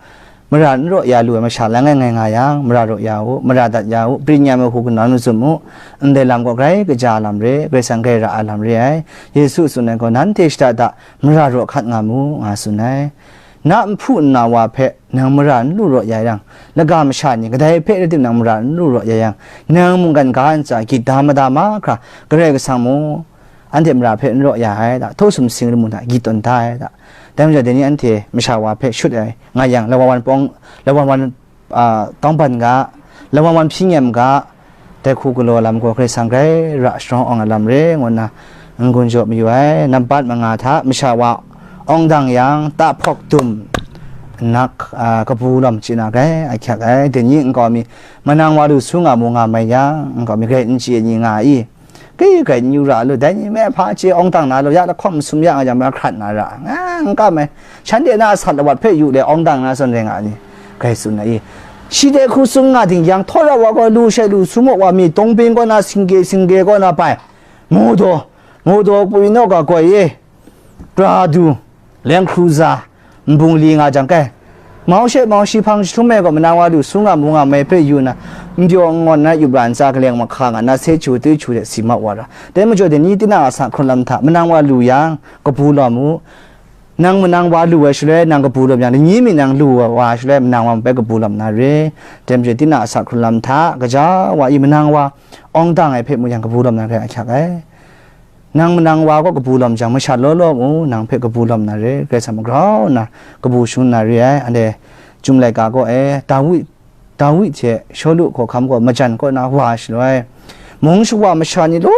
mara n raw ya lu ai masha langai ngai nga yang, mara raw ya u, mara dat ya u, pring ya ai hku kanawn mazum u, ndai lam gaw grai kaja ai lam re, Karai Kasang grai ra ai lam re ai. Yesu tsun ai gaw, "Nanhte shada da mara raw hkat nga mu," nga tsun ai. Na nhpu nna wa hpe nang mara n lu raw ya yang, laga masha ni kadai hpe rai tim nang mara n lu raw ya yang, nang mungkan ga ntsa gyit da mada mahkra, Karai Kasang mung anhte mara hpe n raw ya ai da, htaw sumsing lamu hta gyit tawn da ai da. Dai majaw, dai ni anhte masha wa hpe shut ai nga yang, lawan wan pawng, lawan wan, a, tawngban ga, lawan wan hpyi nyem ga, dai hku galaw lam gaw Karai Kasang grai ra sharawng awng ai lam re, ngu nna n-gun jaw mayu ai. Nambat manga hta masha wa awng dang yang, tahpawk dum nnak, a, kabu lawm chyi na rai ahkyak ai. Dai ni nkau mi, manang wa lu su nga mu nga mai yang, nkau mi grai n chye ni nga i? Kai, grai n yu ra lu, dai ni me hpa chye awng dang na lu, ya lahkawng masum ya nga jang, ma hkrat na ra, nga n kam ai. Shanhte na a sat lawat hpe yu le awng dang na zawn rai nga ni? Grai tsun ai. Shi dai hku tsun nga ding yang, htaw ra wa gaw lu she lu su maw wa mi, dawng bing kaw na, singge singge kaw na bai, modaw, modaw pwi naw ga goi e, Prado, Land Cruiser, nbung li nga jang kai. Mau she mau shi hpang jahtum e gaw manang wa lu su nga mu nga mai hpe yu na, n pyaw n ngawn na yup ra ntsa, kaleng mahka nga na, se chu tui chu de si mat wa ra. Dai majaw, dai ni tinang a sa hkrun lam hta manang wa lu yang, kabu lawm u. Nang manang wa lu ai shaloi, nang kabu lawm yang, ni mi nang lu wa shaloi, manang wa bai kabu lawm na re. Dai majaw, tinang a sa hkrun lam hta, gaja wa i manang wa awng dang ai hpe mu yang, kabu lawm na re ahkyak ai. Nang manang wa gaw kabu lawm jang, masha law law mu, nang hpe kabu lawm na re, Karai Kasang magrau nna kabu shangun na re ai. Anhte Chyum laika gaw e, Dawi, Dawi hte Shawlu hkawhkam gaw majan kaw na wa shaloi, mung shawa masha ni law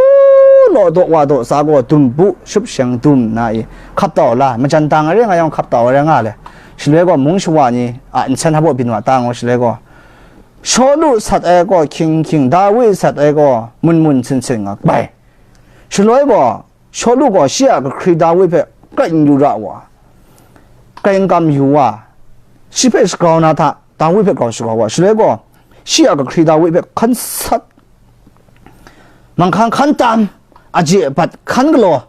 law daw wa daw sa gaw, dum bu, shup sheng dum nna i, hkap tau la, majan dang ai re nga yawng hkap tau ai re nga le. Shaloi gaw mung shawa ni a nsen hpa byin wa ta ngu shaloi gaw, Shawlu sat ai gaw hkying hkying, Dawi sat ai gaw mun mun sen sen nga bai. Shaloi gaw, Shawlu gaw shi a kahkri Dawi hpe grai n yu ra wa, grai n kam yu wa, shi hpe shagrau na hta, Dawi hpe grau shagrau wa, shaloi gaw, shi a kahkri Dawi hpe hkan sat, manghkang hkan tam, aje abat hkan galaw,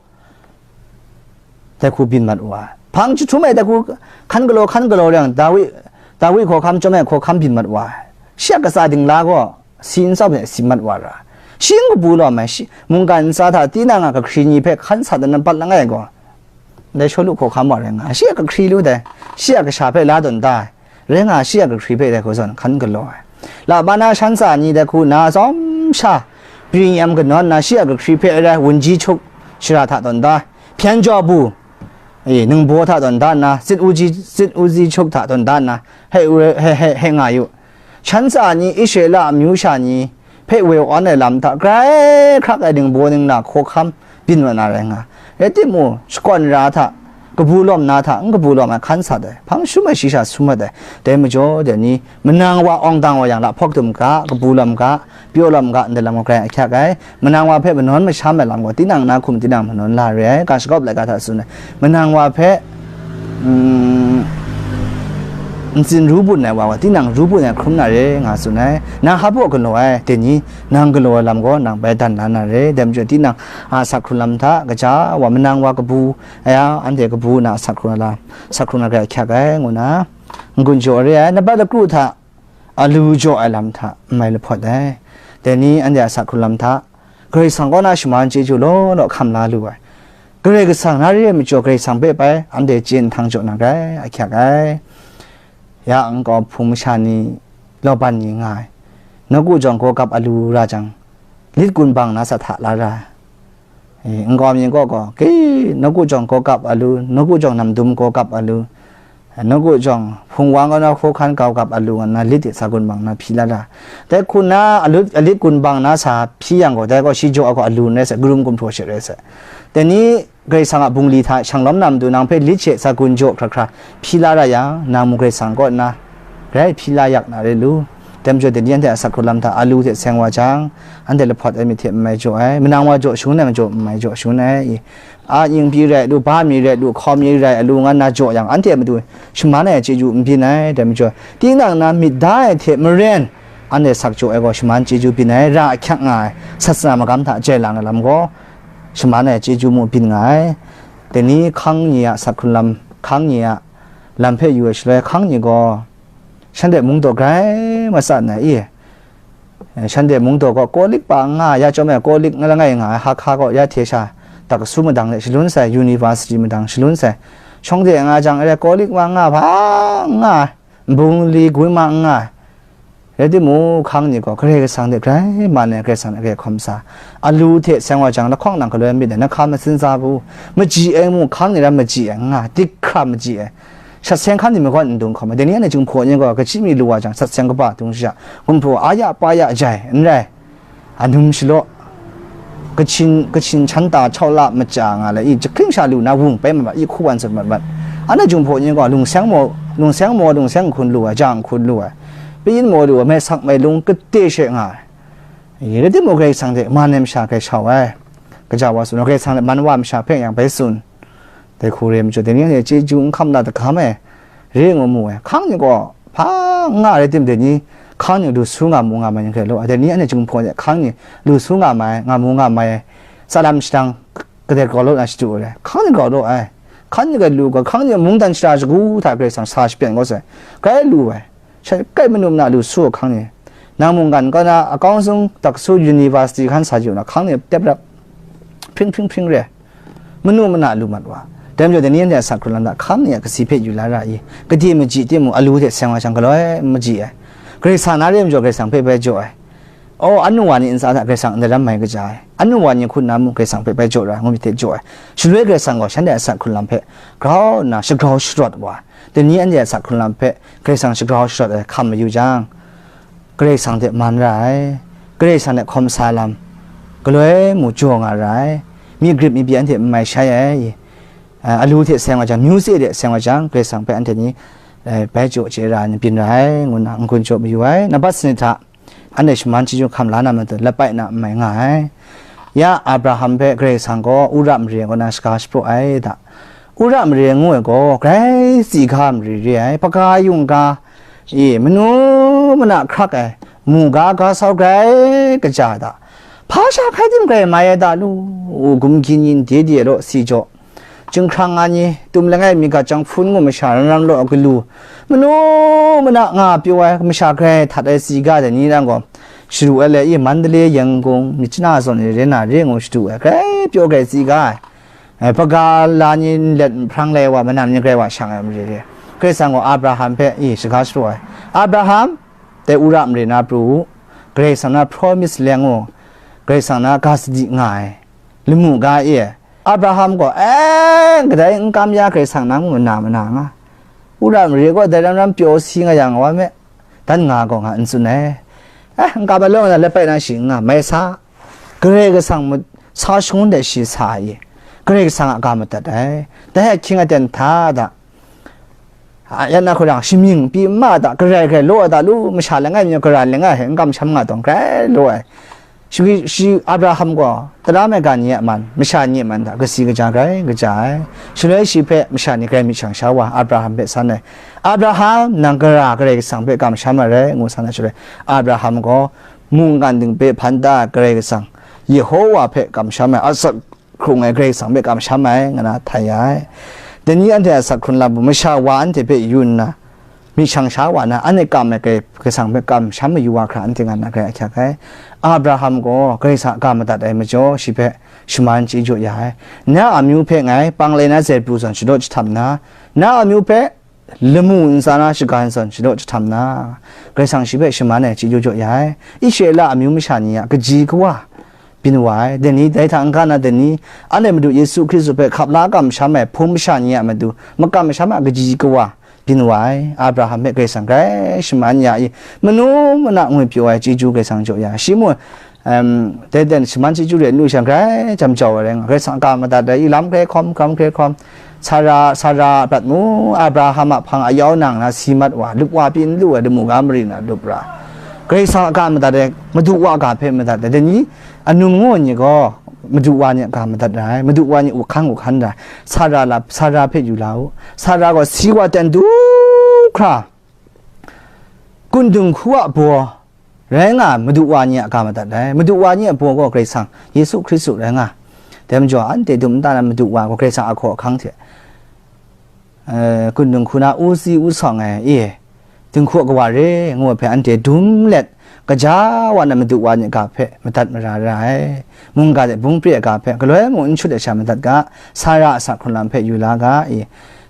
dai hku byin mat wa ai. Hpang jahtum e dai hku hkan galaw, hkan galaw rai yang, Dawi, Dawi hkawhkam chyawm ai hkawhkam byin mat wa ai. Shi a katsa dingla gaw, si n tsawm ai si mat wa ra. Shi n kabu lawm ai, shi, mungkan ntsa hta tinang a kahkri ni hpe hkan sat ai nampat langai gaw, dai Shawlu hkawhkam wa rai nga ai. Shi a kahkri lu dai, shi a kasha hpe la tawn da ai. rai nga, shi a kahkri hpe dai hku zawn hkan galaw ai. Laban na shan tsa ni dai hku na tsawm sha, pring yam kanawn na shi a kahkri hpe rai wunji chuk shara hta tawn da, hpyan jaw bu, e, ningbaw hta tawn da nna, sit uji, sit uji chuk hta tawn da nna, hei, hei, hei, hei nga yu. Shan tsa ni, Israela amyu sha ni, hpe woi awn ai lam hta, grai hkrak ai ningbaw ningla hkawhkam byin wa na rai nga. Rai timung, shakawn ra hta, kabu lawm na hta, n kabu lawm ai hkan sat ai, hpang sum ai shi sha sum mat ai. Dai majaw, dai ni, manang wa awng dang wa yang, lahpawk dum ga, kabu lawm ga, pyaw lawm ga, ndai lam gaw grai ahkyak ai. Manang wa hpe manawn masham ai lam gaw, tinang na hkum tinang manawn la re ai, ga shagawp laika hta tsun ai. Manang wa hpe, mm, ntsin ru bun ai wa gaw, tinang ru bun ai hkrum na re, nga tsun ai. Nang hpa baw galaw ai, dai ni, nang galaw ai lam gaw, nang bai dan la na re, dai majaw, tinang a asak hkrung lam hta, kaja wa manang wa kabu, aya, anhte kabu na asak hkrung na, asak hkrung na grai ahkyak ai, ngu na, n-gun jaw re ai, nat bat lakru hta, alu jaw ai lam hta, n mai lahpawt ai. Dai ni, anhte asak hkrung lam hta, Karai Kasang kaw na shaman chyeju law law hkam la lu ai. Karai Kasang na re ai majaw, Karai Kasang hpe bai, anhte chye nhtang jaw na grai, ahkyak ai. Ya nkau hpung masha ni, Laban ni nga ai. Nawku jawng gaw gap alu ra jang, lit gun bang na sa hta la ra ai. E, nkau mi gaw gaw, ke, nawku jawng gaw gap alu, nawku jawng namdum gaw gap alu, nawku jawng hpung wang gaw na hkawhkan gau gap alu nga na lit de sa gun bang na hpyi la ra. Dai hku na alut, alit gun bang na sa hpyi yang gaw, dai gaw shi jaw ai gaw alu n rai sai, karum gumhpraw she rai sai. Dai ni, Karai Kasang a bungli hta shanglawm na matu nang hpe lit she sa gun jaw hkra hkra hpyi la ra yang, nang mung Karai Kasang kaw nna grai hpyi la yak na re lu. Dai majaw, dai ni anhte a asak hkrung lam hta alu hte seng wa jang, anhte lahpawt ai myit hte n mai jaw ai, manang wa jaw shangun ai majaw n mai jaw shangun ai, i, a nying pyi rai lu, ba mi rai lu, hkaw mi rai lu, nga nna jaw yang, anhte a matu shaman ai chyeju n byin ai. Dai majaw, tinang na myit da ai hte maren, anhte sak jaw ai gaw shaman chyeju byin ai, ra ahkyak nga ai, sat sana magam hta jai lang ai lam gaw, shaman ai chyeju mu byin nga ai. Dai ni hkang ni a asak hkrung lam, hkang ni a lam hpe yu ai shaloi, hkang ni gaw shanhte mung daw grai matsat na i? Shanhte mung daw gaw, Kawlik pa n nga ya chyawm ai, Kawlik langai nga ai, Hakha gaw ya hte sha, dak kasu madang de shalun sai, university madang shalun sai, shawng de nga jang, e, Kawlik wa n nga hpa n nga ai, nbung li gun ma n nga ai. Rai timung, hkang ni gaw Karai Kasang hte grai man ai, Karai Kasang hte grai hkawm sa, alu hte seng wa jang, lahkawng nang galoi myit ai, na hka matsin za bu, maji ai mu, hkang ni ram maji ai, n nga, dik hkra maji ai. Shat seng hkan ni magawn n dung hkawm ai. Dai ni anhte Jinghpaw ni gaw, kachyi mi lu wa jang, sat seng kaba dung shaja, gumhpraw a ya pa ya jai, n rai, anum shalaw, kachin, kachin chan ta chau la maja nga le, i, jahkring sha lu na wung pai mat mat, i, hku wan sat mat mat. Anhte Jinghpaw ni gaw, lungseng maw, lungseng maw, lungseng hkun lu ai, ja hkun lu ai, pyin maw lu ai, mai sak mai lung kate she nga ai. I, rai timung, Karai Kasang hte man ai masha grai shau ai. Kaja wa tsun, Karai Kasang hte man wa ai masha hpe yang bai tsun. Dai hku re ai majaw, dai ni anhte chyeju n hkam la dagam ai, re ngu mu ai. Hkang ni gaw hpa n nga rai tim, dai ni hkang ni lu su nga mu nga mai ni hkrai law, dai ni anhte Jinghpaw ni hkang ni lu su nga mai, nga mu nga mai, tsalam shadang kadai grau law na shadu ai, hkang ni grau law ai. Hkang ni grai lu ga, hkang ni mungdan shara shagu hta Karai Kasang sa shapyan kau sai, grai lu ai. Sha kai manu mana lu su ai hkang ni, nang mungkan kaw na akawng sung daksu university hkan sa yu na hkang ni tep rap, hpring hpring hpring re, manu mana lu mat wa. Dai majaw, dai ni anhte a sak hkrung lam hta hkang ni a kasi hpe yu la ra i? Gade maji timung, alu hte seng wa jang, galoi maji ai. Karai Kasang na re majaw, Karai Kasang hpe bai jaw ai. O, anu wa ni ntsa hta Karai Kasang ndai ram mai kaja ai. Anu wa ni hku nna mung Karai Kasang hpe bai jaw ra, ngu myit hte jaw ai. Shaloi Karai Kasang gaw shanhte a sak hkrung lam hpe grau nna shagrau sharawt wa, dai ni anhte a sak hkrung lam hpe Karai Kasang shagrau sharawt ai hkam mayu jang, Karai Kasang hte man ra ai, Karai Kasang hte hkawm sa ai lam galoi mu jaw nga ra ai, myi grip myi byi anhte n mai shai ai, a, alu hte seng wa jang, myu se hte seng wa jang, Karai Kasang hpe anhte ni, e, bai jaw chye ra ai ni byin ra ai, ngu nna n-gun jaw mayu ai. Nambat sanit hta, anhte shaman chyeju hkam la na matu, lapai na n mai nga ai. Ya Abraham hpe Karai Kasang gaw Ura mare kaw na shaga shapraw ai da. Ura mare ngu ai gaw grai tsi ga mare re ai, hpaga yung ga, e, manu mana hkrak ai, mu ga ga sau grai kaja da. Hpa sha hkai tim grai mai ai da lu, u gumhkyin yin de de law si jaw. Jinghkrang nga ni, tum langai mi gat jang hpun ngu masha ran ram law a galu, manu mana nga pyaw ai masha grai htat ai tsi ga dai ni ran gaw, sharu ai le i, Mandalay, Yangon, myit chana zawn ni re na re ngu shadu ai, grai pyaw grai tsi ga ai. Ai, hpaga la ni nlet nhprang lai wa, manam ni grai wa shang ai mare re. Karai Kasang gaw Abraham hpe, i, shaga shapraw ai. Abraham, dai wora mare na pru u, Karai Kasang na promise leng u, Karai Kasang na ga sadi nga ai, lamu ga e. Abraham gaw, e, kadai n kam ya Karai Kasang nang mana mana nga. Wora mare gaw dai ram ram pyaw si nga yang wa me, dan nga gaw nga n tsun ai. E, n kam ai law na, lapai na shi n nga, mai sa. Karai Kasang mut sa shangun de shi sa ai, Karai Kasang a ga madat ai. Dai ahkying aten hta da, a, yan na hku rang, shamying pyi n ma da, garai garai law ai da, lu masha langai mi, gara langai hte n kamsham nga tawng, grai law ai. Shi, shi Abraham gaw tara maigan ni a man, masha ni a man hta, kasi kaja grai kaja ai. Shaloi shi hpe masha ni grai myit shang sha wa, Abraham hpe san ai. Abraham, nang gara Karai Kasang hpe kamsham ai rai, ngu san ai shaloi, Abraham gaw mungkan ting hpe hpan da ai Karai Kasang, Yehowa hpe kamsham ai, asak hkrung ai Karai Kasang hpe kamsham ai, nga na htai ya ai. Dai ni anhte a asak hkrun lam gaw masha wa anhte hpe yu nna, myit shang sha wa na, anhte kam ai Karai Kasang hpe kamsham mayu wa hkra, anhte nga na grai ahkyak ai. Abraham gaw Karai Kasang a ga madat ai majaw, shi hpe shaman chyeju ya ai. Na a amyu hpe ngai panglai na zai pru zawn shadaw jahtam nna, na a amyu hpe lamu ntsa na shagan zawn shadaw jahtam na, Karai Kasang shi hpe shaman ai chyeju jaw ya ai. Israela amyu masha ni a kaji kawa byin wa ai. Dai ni, dai hta n-ga na dai ni, anhte Madu Yesu Hkristu hpe hkap la kamsham ai hpung masha ni a matu makam masham a kaji kawa byin wa ai. Abraham hpe Karai Kasang grai shaman ya i, manu mana ngwi pyaw ai chyeju Karai Kasang jaw ya ai. Shi mung, em, dai dan shaman chyeju re n lu shang, grai jam jau ai rai nga, Karai Kasang a ga madat ai, i lam hkrai hkawm, hkram hkrai hkawm, Sara, Sara a prat mu, Abraham a hpang ayau nang na si mat wa, lup wa pyi n lu ai, lamu ga mari na lup ra, Karai Kasang a ga madat ai, Madu wa a ga hpe madat ai. Dai ni, anu mangu ni gaw, Madu wa ni a ga madat ra ai, Madu wa ni a hkang hkan ra ai. Sara la, Sara hpe yu la u, Sara gaw si wa ten du hkra, kun dinghku a baw rai nga ai, Madu wa ni a ga madat ai. Madu wa ni a baw gaw Karai Kasang, Yesu Hkristu rai nga ai. Dai majaw, anhte dum nta na Madu wa gaw Karai Kasang a hkaw ahkang hte, eh, kun dinghku na u si u sawng ai, e, dinghku a kawa re, ngu ai hpe anhte dum let, kaja wa na Madu wa ni a ga hpe madat mara ra ai. Mungga hte bungpre a ga hpe galoi mung n shut ai sha madat ga, Sara a asak hkrun lam hpe yu la ga, e,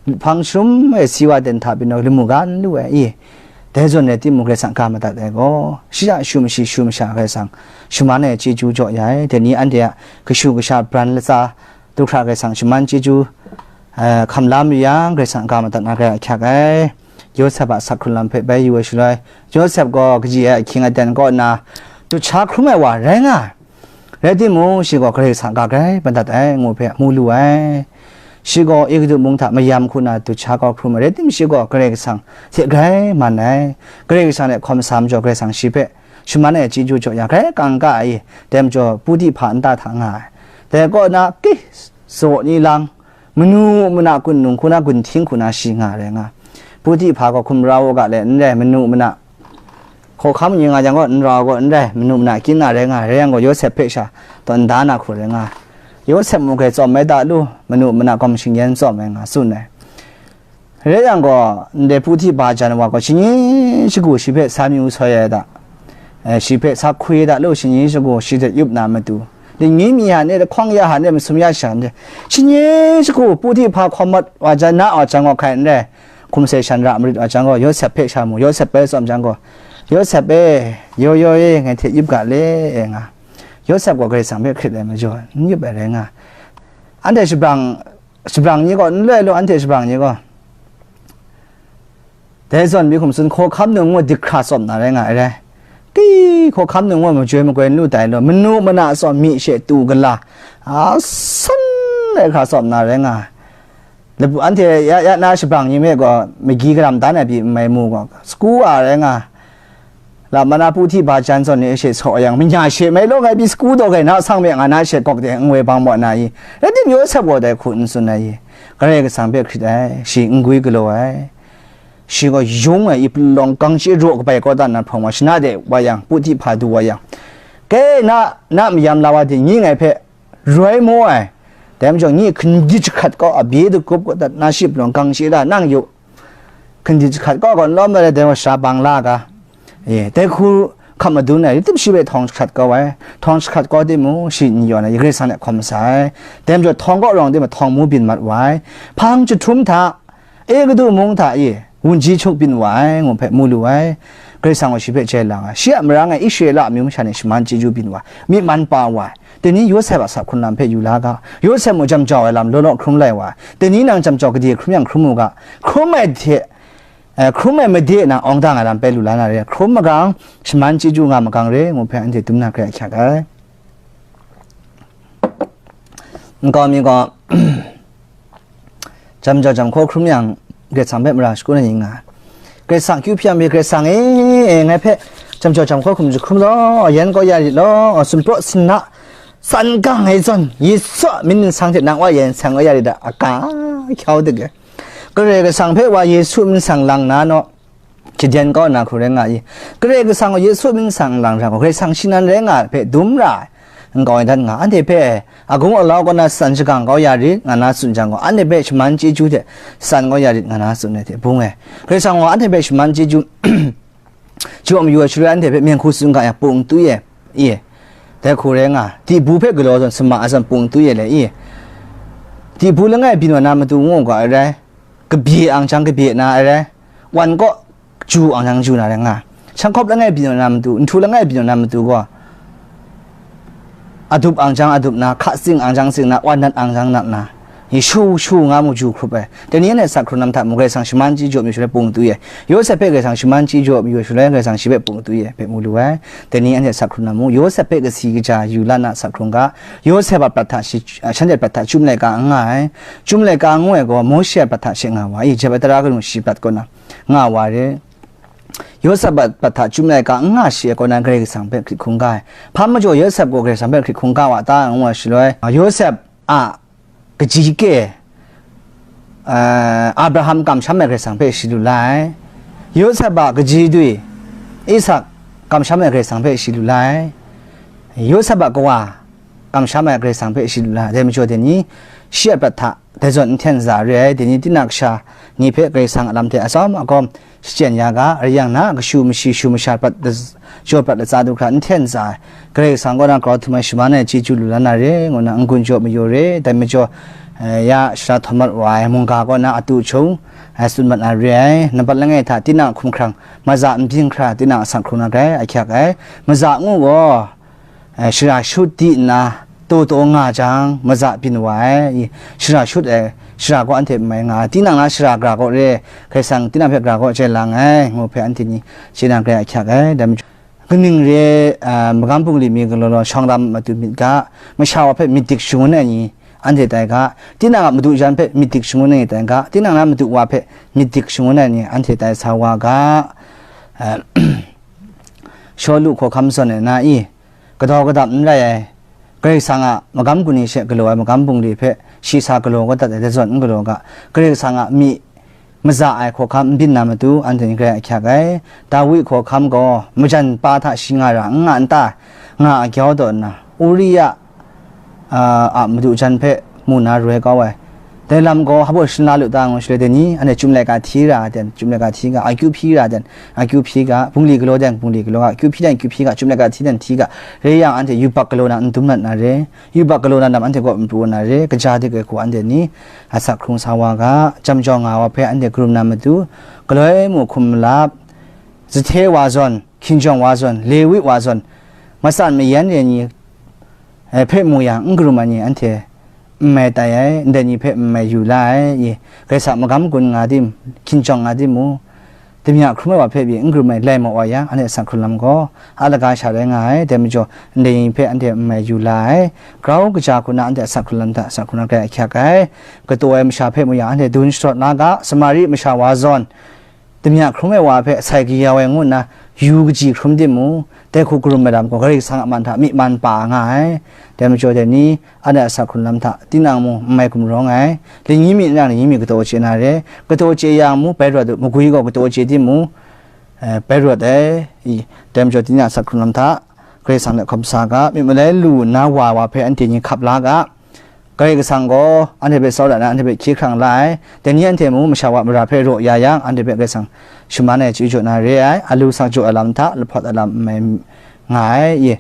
hpang sharum e si wa ten hta pyi naw, lamu ga n lu ai, e, dai zawn rai timung, Karai Kasang ga madat ai gaw, shi a shu mashi shu masha Karai Kasang shaman ai chyeju jaw ya ai. Dai ni anhte a kashu kasha bran latsa du hkra Karai Kasang shaman chyeju, eh, hkam la mayu yang, Karai Kasang ga madat na grai ahkyak ai. Yawsep a asak hkrun lam hpe bai yu ai shaloi, Yawsep gaw kaji ai ahkying aten kaw nna, dut sha hkrum ai wa rai nga ai. Rai timung, shi gaw Karai Kasang ga grai madat ai, ngu hpe mu lu ai. Shi gaw Egutu mung hta mayam hku na dut sha kau hkrum ai, rai tim, shi gaw Karai Kasang hte grai man ai. Karai Kasang hte hkawm sa majaw, Karai Kasang shi hpe shaman ai chyeju jaw ya, grai kangka ai, dai majaw Puhti hpa nta hta nga ai. Dai kaw na, ki, zaw ni lang, manu mana kun nung hku na, gun hting hku na shi nga rai nga. Puhti hpa gaw hkum rau u ga le n rai, manu mana hkawhkam ni nga jang gaw, n rau gaw n rai, manu mana kyin na rai nga, rai yang gaw Yawsep hpe sha taw nda na hku rai nga. Yawsep mung hkrai tsawm ai da lu, manu mana gawm shingyan tsawm ai nga, tsun ai. Rai yang gaw, ndai Puhti hpa jan wa gaw, shani shagu shi hpe sa myu soi ai da, eh, shi hpe sa hkwi ai da lu, shani shagu shi hte yup na matu, dingni mi hta ni, lahkawng ya hta ni, masum ya sha ni, shani shagu Puhti hpa hkawm mat wa jan, na wa jang gaw hkai n rai, hkum sai shan ra marit wa jang gaw, Yawsep hpe sha mu, Yawsep bai tsawm jang gaw, Yawsep e, yaw yaw e, ngai hte yup ga le, e nga. Yawsep gaw Karai Kasang hpe hkrit ai majaw, n yup ai rai nga. Anhte shabrang, shabrang ni gaw, n loi lu, anhte shabrang ni gaw. Dai zawn mi hkum tsun, hkawhkam nung ngu dik hkra tsawm na rai nga ai rai. Ki, hkawhkam nung ngu majoi magoi n lu tai law, manu mana tsawm mi she tu gala, a san ai hkra tsawm na rai nga ai. Lapu anhte ya, ya na shabrang ni me gaw, magi garam dan ai pyi n mai mu gaw, sagu wa rai nga ai. Lam mana Puhti hpa jan zawn ni e she saw yang, manya she mai law ngai pyi sagu taw gai na sang me nga na she gawk de n woi bang maw na i? Rai tim, Yawsep gaw dai hku n tsun ai i? Karai Kasang hpe hkrit ai, shi n gwi galaw ai. Shi gaw yung ai, i palawng gang shi raw kabai kaw dan na hprawng wa, shana de wa yang, Puhti hpa du wa yang, ke na, na mayam la wa dingni ngai hpe roi maw ai? Dai majaw, nyi hkandi jahkrat kaw a bye dagup kaw dat na shi palawng gang shi la, nang yu, hkandi jahkrat kaw gaw n lawm ai, dai wa sha bang la ga, e, dai hku hkap madun ai, rai tim shi hpe htawng jahkrat kaw ai, htawng jahkrat kaw timung, shi n yawn ai, Karai Kasang hte hkawm sa ai, dai majaw, htawng kaw rawng timung, htawng mu byin mat wa ai, hpang jahtum hta, Egutu mung hta e wunji hkyuk byin wa ai, ngu hpe mu lu ai. Karai Kasang gaw shi hpe jai lang ai. Shi a marang e Israela amyu masha ni shaman chyeju byin wa ai, myi man pa wa ai. Dai ni Yawsep a sak hkrung lam hpe yu la ga. Yawsep mung jam jau ai lam law law hkrum lai wa ai. Dai ni nang jam jau gade hkrum yang hkrum u ga. Hkrum ai hte, eh, hkrum ai made na awng dang ai lam hpe lu la na re. Hkrum magang, shaman chyeju nga magang re, ngu hpe anhte dum na grai ahkyak ai. Nkau mi gaw, jam jau jam hkaw hkrum yang, Karai Kasang hpe mara shagun ai ni nga ai. Karai Kasang akyu hpyi yang pyi, Karai Kasang e, e, ngai hpe jam jau jam hkaw hkrum jahkrum law, yan kau ya rit law, sumpraw sinna, san gang ai zawn, Yesu a myit nsang hte nang wa yan seng kau ya rit a, a ka, hkyau dik ai. Karai Kasang hpe wa Yesu myit nsang lang na naw, Chyaden kau na hku rai nga i. Karai Kasang gaw Yesu myit nsang lang hkra gaw, Karai Kasang shi nan rai nga ai hpe dum ra ai, nkau e dan nga. Anhte hpe agung alau kaw na san shagang kau ya rit, nga na tsun jang gaw, anhte hpe shaman chyeju hte san kau ya rit, nga na tsun ai hte bung e. Karai Kasang gaw anhte hpe shaman chyeju jaw mayu ai shaloi, anhte hpe myen hku tsun ga yang, pung twi e, i, dai hku rai nga, dibu hpe galaw zawn, sama ai zawn, pung twi e le, i, dibu langai byin wa na matu ngu ga ai rai, kabye ang jang kabye na ai rai, wan kaw ju ang jang ju na rai nga, shanghkawp langai byin wa na matu, nhtu langai byin wa na matu gaw, adup ang jang adup na, hka tsing ang jang tsing na, wan nat ang jang nat na, i shu shu nga mu ju hkrup ai. Dai ni anhte sak hkrung lam hta mung, Karai Kasang shaman chyeju jaw mayu shaloi pung twi ai. Yawsep hpe Karai Kasang shaman chyeju jaw mayu shaloi, Karai Kasang shi hpe pung twi ai hpe mu lu ai. Dai ni anhte sak hkrung lam mung, Yawsep hpe kasi kaja yu la na sak hkrung ga, Yawsep a prat hta shi, a, shanhte prat hta chyum laika n nga ai. Chyum laika ngu ai gaw, Mawshe a prat hta she nga wa i, jep ai tara kanu shi prat kaw na nga wa re. Yawsep a prat hta chyum laika n nga shi ai kaw na, Karai Kasang hpe hkrit hkungga ai. Hpa majaw Yawsep gaw Karai Kasang hpe hkrit hkungga wa ta, ngu ai shaloi, Yawsep a kaji ke, eh, Abraham kamsham ai Karai Kasang hpe shi lu la ai. Yawsep a kaji dwi Isak kamsham ai Karai Kasang hpe shi lu la ai. Yawsep a kawa kamsham ai Karai Kasang hpe shi lu la ai. Dai majaw dai ni, shi a prat hta dai zawn n hten za re ai, dai ni, tinang kasha ni hpe Karai Kasang a lam hte atsawm agawm shachyen ya ga, rai yang na, kashu mashi shu masha prat da-, jaw prat latsa du hkra n hten za ai, Karai Kasang kaw na grau htum ai shaman ai chyeju lu la na re, ngu na n-gun jaw mayu re, dai majaw, eh, ya shara htawn mat wa ai mungga kaw na atu hkyung, eh, tsun mat na re ai, nampat langai hta tinang hkum hkrang, maza n byin hkra tinang asak hkrung na grai ahkyak ai, maza ngu gaw, eh, shara shut di nna, taw taw nga jang, maza byin wa ai, i, shara shut ai, shara gaw anhte n mai nga ai, tinang na shara gara gaw re, Karai Kasang tinang hpe gara gaw chye lang ai, ngu hpe anhte ni chye na grai ahkyak ai, dai majaw, kaning re, ah, magam bungli mi galaw law, shawng lam matu myit ga, masha wa hpe myit dik shangun ai ni, anhte tai ga, tinang a madu jan hpe myit dik shangun ai ni tai ga, tinang na madu wa hpe myit dik shangun ai ni, anhte tai sa wa ga, ah, Shawlu hkawhkam zawn ai na i, kadaw kadap n rai ai, Karai Kasang a magam gun ni she galaw ai magam bungli hpe shi sa galaw kau dat ai, dai zawn n galaw ga, Karai Kasang a myi maza ai hkawhkam n byin na matu, anhte ni grai ahkyak ai. Dawi hkawhkam gaw majan pa hta shi nga ra n nga n ta, nga a gyau taw nna, Uriya, a, a madu jan hpe mu na roi kau ai. Dai lam gaw hpa baw shin la lu ta ngu shaloi, dai ni, anhte chyum laika hti ra ai ten, chyum laika hti ga, akyu hpyi ra ai ten, akyu hpyi ga, bungli galaw ten, bungli galaw ga, akyu hpyi ten, akyu hpyi ga, chyum laika hti ten, hti ga, rai yang, anhte yubak galaw na n dum mat na re, yubak galaw na lam anhte kaw n pru na re, kaja dik ai hku anhte ni asak hkrung sa wa ga, jam jau nga wa hpe anhte karum na matu, galoi mu hkum malap, zahte wa zawn, hkinjawng wa zawn, Lewi wa zawn, matsan mayan re ni, eh, hpe mu yang, n karum ai ni anhte n mai tai ai, ndai ni hpe n mai yu la ai, i, Karai Kasang magam gun nga tim, hkinjawng nga tim mu, damya hkrum ai wa hpe pyi n karum ai lai maw wa yang, anhte asak hkrung lam gaw, a laga sha rai nga ai, dai majaw, ndai ni hpe anhte n mai yu la ai, grau kaja hku na anhte asak hkrung lam hta, asak hkrung lam grai ahkyak ai, kataw ai masha hpe mu yang, anhte dun sharawt la ga, Samari masha wa zawn, damya hkrum ai wa hpe sai kayau ai ngu nna yu kaji hkrum timung, dai hku karum ai lam gaw Karai Kasang a man hta myi man pa nga ai. Dai majaw dai ni, anhte a asak hkrung lam hta tinang mung n mai gumrawng ai. Lani mi nna lani mi kataw chye na re, kataw chye yang mung bai rawt u, magwi gaw kataw chye timung, eh, bai rawt ai. I, dai majaw tinang a asak hkrung lam hta Karai Kasang hte hkawm sa ga, myit malai lu nna wa wa hpe anhte ni hkap la ga. Karai Kasang gaw anhte hpe tsawra na, anhte hpe hkye hkrang la ai. Dai ni anhte mung masha wa mara hpe raw ya yang, anhte hpe Karai Kasang shaman ai chyeju jaw na re ai. Alu sak jaw ai lam hta, lahpawt ai lam n mai nga ai. Ye,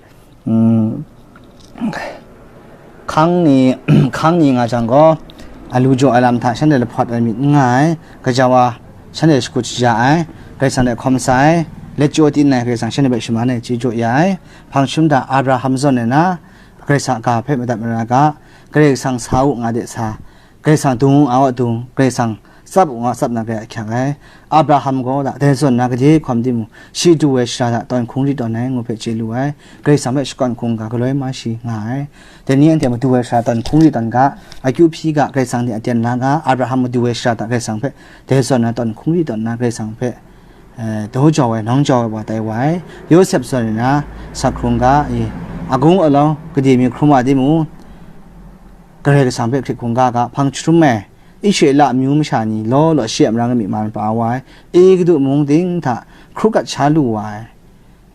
mm, hkang ni, hkang ni nga jang gaw, a lu jaw ai lam hta shanhte lahpawt ai myit n nga ai, gaja wa shanhte shakut shaja ai, Karai Kasang hte hkawm sa ai, let chyaw tin ai Karai Kasang shanhte hpe shaman ai chyeju jaw ya ai. Hpang jahtum hta Abraham zawn ai na, Karai Kasang a ga hpe madat mara ga, Karai Kasang sa u nga de sa, Karai Kasang dung u nga wa dung, Karai Kasang tsap u nga tsap na, Karai a ahkyak ai. Abraham gaw da, dai zawn na gade hkawm timung, shi du ai shara hta tawn hkungri tawn ai ngu hpe chye lu ai, Karai Kasang hpe shakawn hkungga galoi ma shi nga ai. Dai ni anhte madu ai shara tawn hkungri tawn ga, akyu hpyi ga, Karai Kasang ni aten la ga, Abraham madu ai shara hta Karai Kasang hpe dai zawn na tawn hkungri tawn na, Karai Kasang hpe, eh, daw jau ai, nawng jau ai wa tai wa ai. Yawsep zawn ai na, asak hkrung ga, i, agung alau gade mi hkrum wa timung, Karai Kasang hpe hkrit hkungga ga, hpang jahtum ai Israela amyu masha ni law law shi a marang e myi man pa wa ai, i kadu mung ting hta hkru gat sha lu wa ai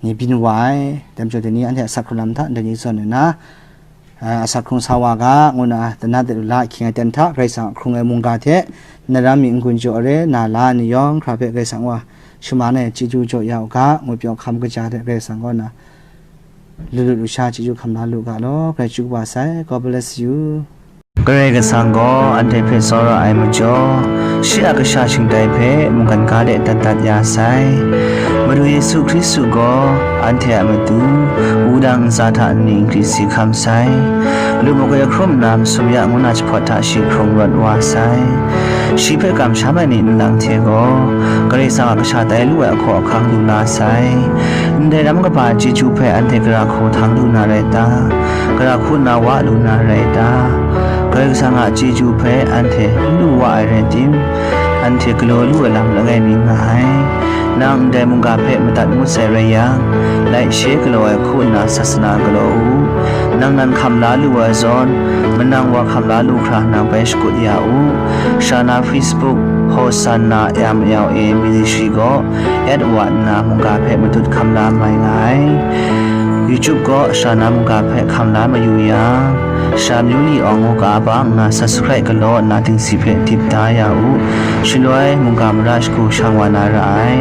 ni byin wa ai. Dai majaw, dai ni anhte asak hkrung lam hta ndai ni zawn ai na, a, asak hkrung sa wa ga, ngu na, dana de lu la ahkying aten hta, Karai Kasang a hkrung ai mungga hte, na ram mi n-gun jaw re, na la ai ni yawng hkra hpe Karai Kasang wa shaman ai chyeju jaw ya u ga, ngu pyaw hkam kaja hte Karai Kasang kaw na, lu lu lu sha chyeju hkam la lu ga law, Karai chyeju kaba sai. God bless you. Karai Kasang gaw anhte hpe tsawra ai majaw, shi a kasha shingtai hpe mungkan ga de dat dat ya sai. Madu Yesu Hkristu gaw anhte a matu, wudang ntsa hta nni nkri si hkam sai. Lu magwi hkrum nna masum ya ngu na jahpawt hta shi hkrung rawt wa sai. Shi hpe kamsham ai ni nlang hte gaw, Karai Kasang a kasha tai lu ai ahkaw ahkang lu la sai. Ndai ram kaba chyeju hpe anhte gara hku htang lu na rai ta? Gara hku na wa lu na rai ta? Karai Kasang a chyeju hpe anhte n lu wa ai rai tim, anhte galaw lu ai lam langai mi nga ai. Nang ndai mungga hpe madat ngut sai rai yang, laishe galaw ai hku nna sasana galaw u. Nang nan hkam la lu ai zawn, manang wa hkam la lu hkra nang bai shakut ya u. Shana Facebook, Hosanna M L A Ministry gaw, at wa nna mungga hpe matut hkam la mai nga ai. YouTube gaw Shana mungga hpe hkam la mayu yang, Sha Myu Li Awng ngu ga bang nna subscribe galaw nna dingsi hpe dip da ya u. Shaloi mungga mara shagu shang wa na ra ai.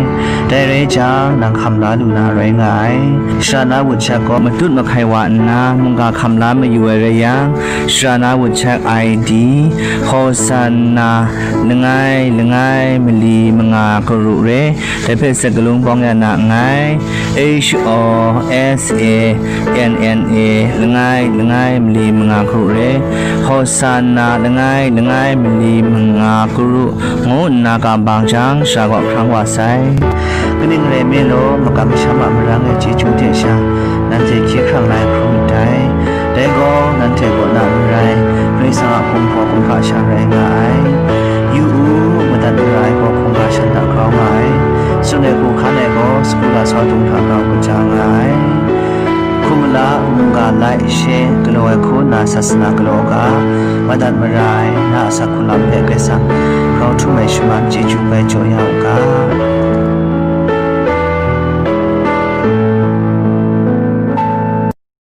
Dai rai jang, nang hkam la lu na rai nga ai. Shana WhatsApp gaw matut mahkai wa nna mungga hkam la mayu ai rai yang, Shana WhatsApp I D, Hosanna, langai, langai, mali, manga, karu re. Dai hpe sek galung bawng ya na nngai. H O S A N N A, langai, langai, mali, manga, karu re. Hosanna, langai, langai, mali, manga, karu, ngu nna kam bang jang, sha gaw hkrang wa sai. Kaning rai nme law, makam masham a marang e chyeju hte sha, nanhte hkye hkrang la ai hkrum ndai. Dai gaw, nanhte kaw na n rai, Karai Kasang a hpung hpaw hkungga sha rai nga ai. Yu u, madat mara ai gaw hkungga shan hta grau nga ai. Tsun ai hku hkan ai gaw, sagu lasau dung hta grau kaja nga ai. Hkum mala, mungga lai, she, galaw ai hku nna sasana galaw ga, madat mara ai, na a asak hkrung lam hpe Karai Kasang grau htum ai shaman chyeju bai jaw ya u ga.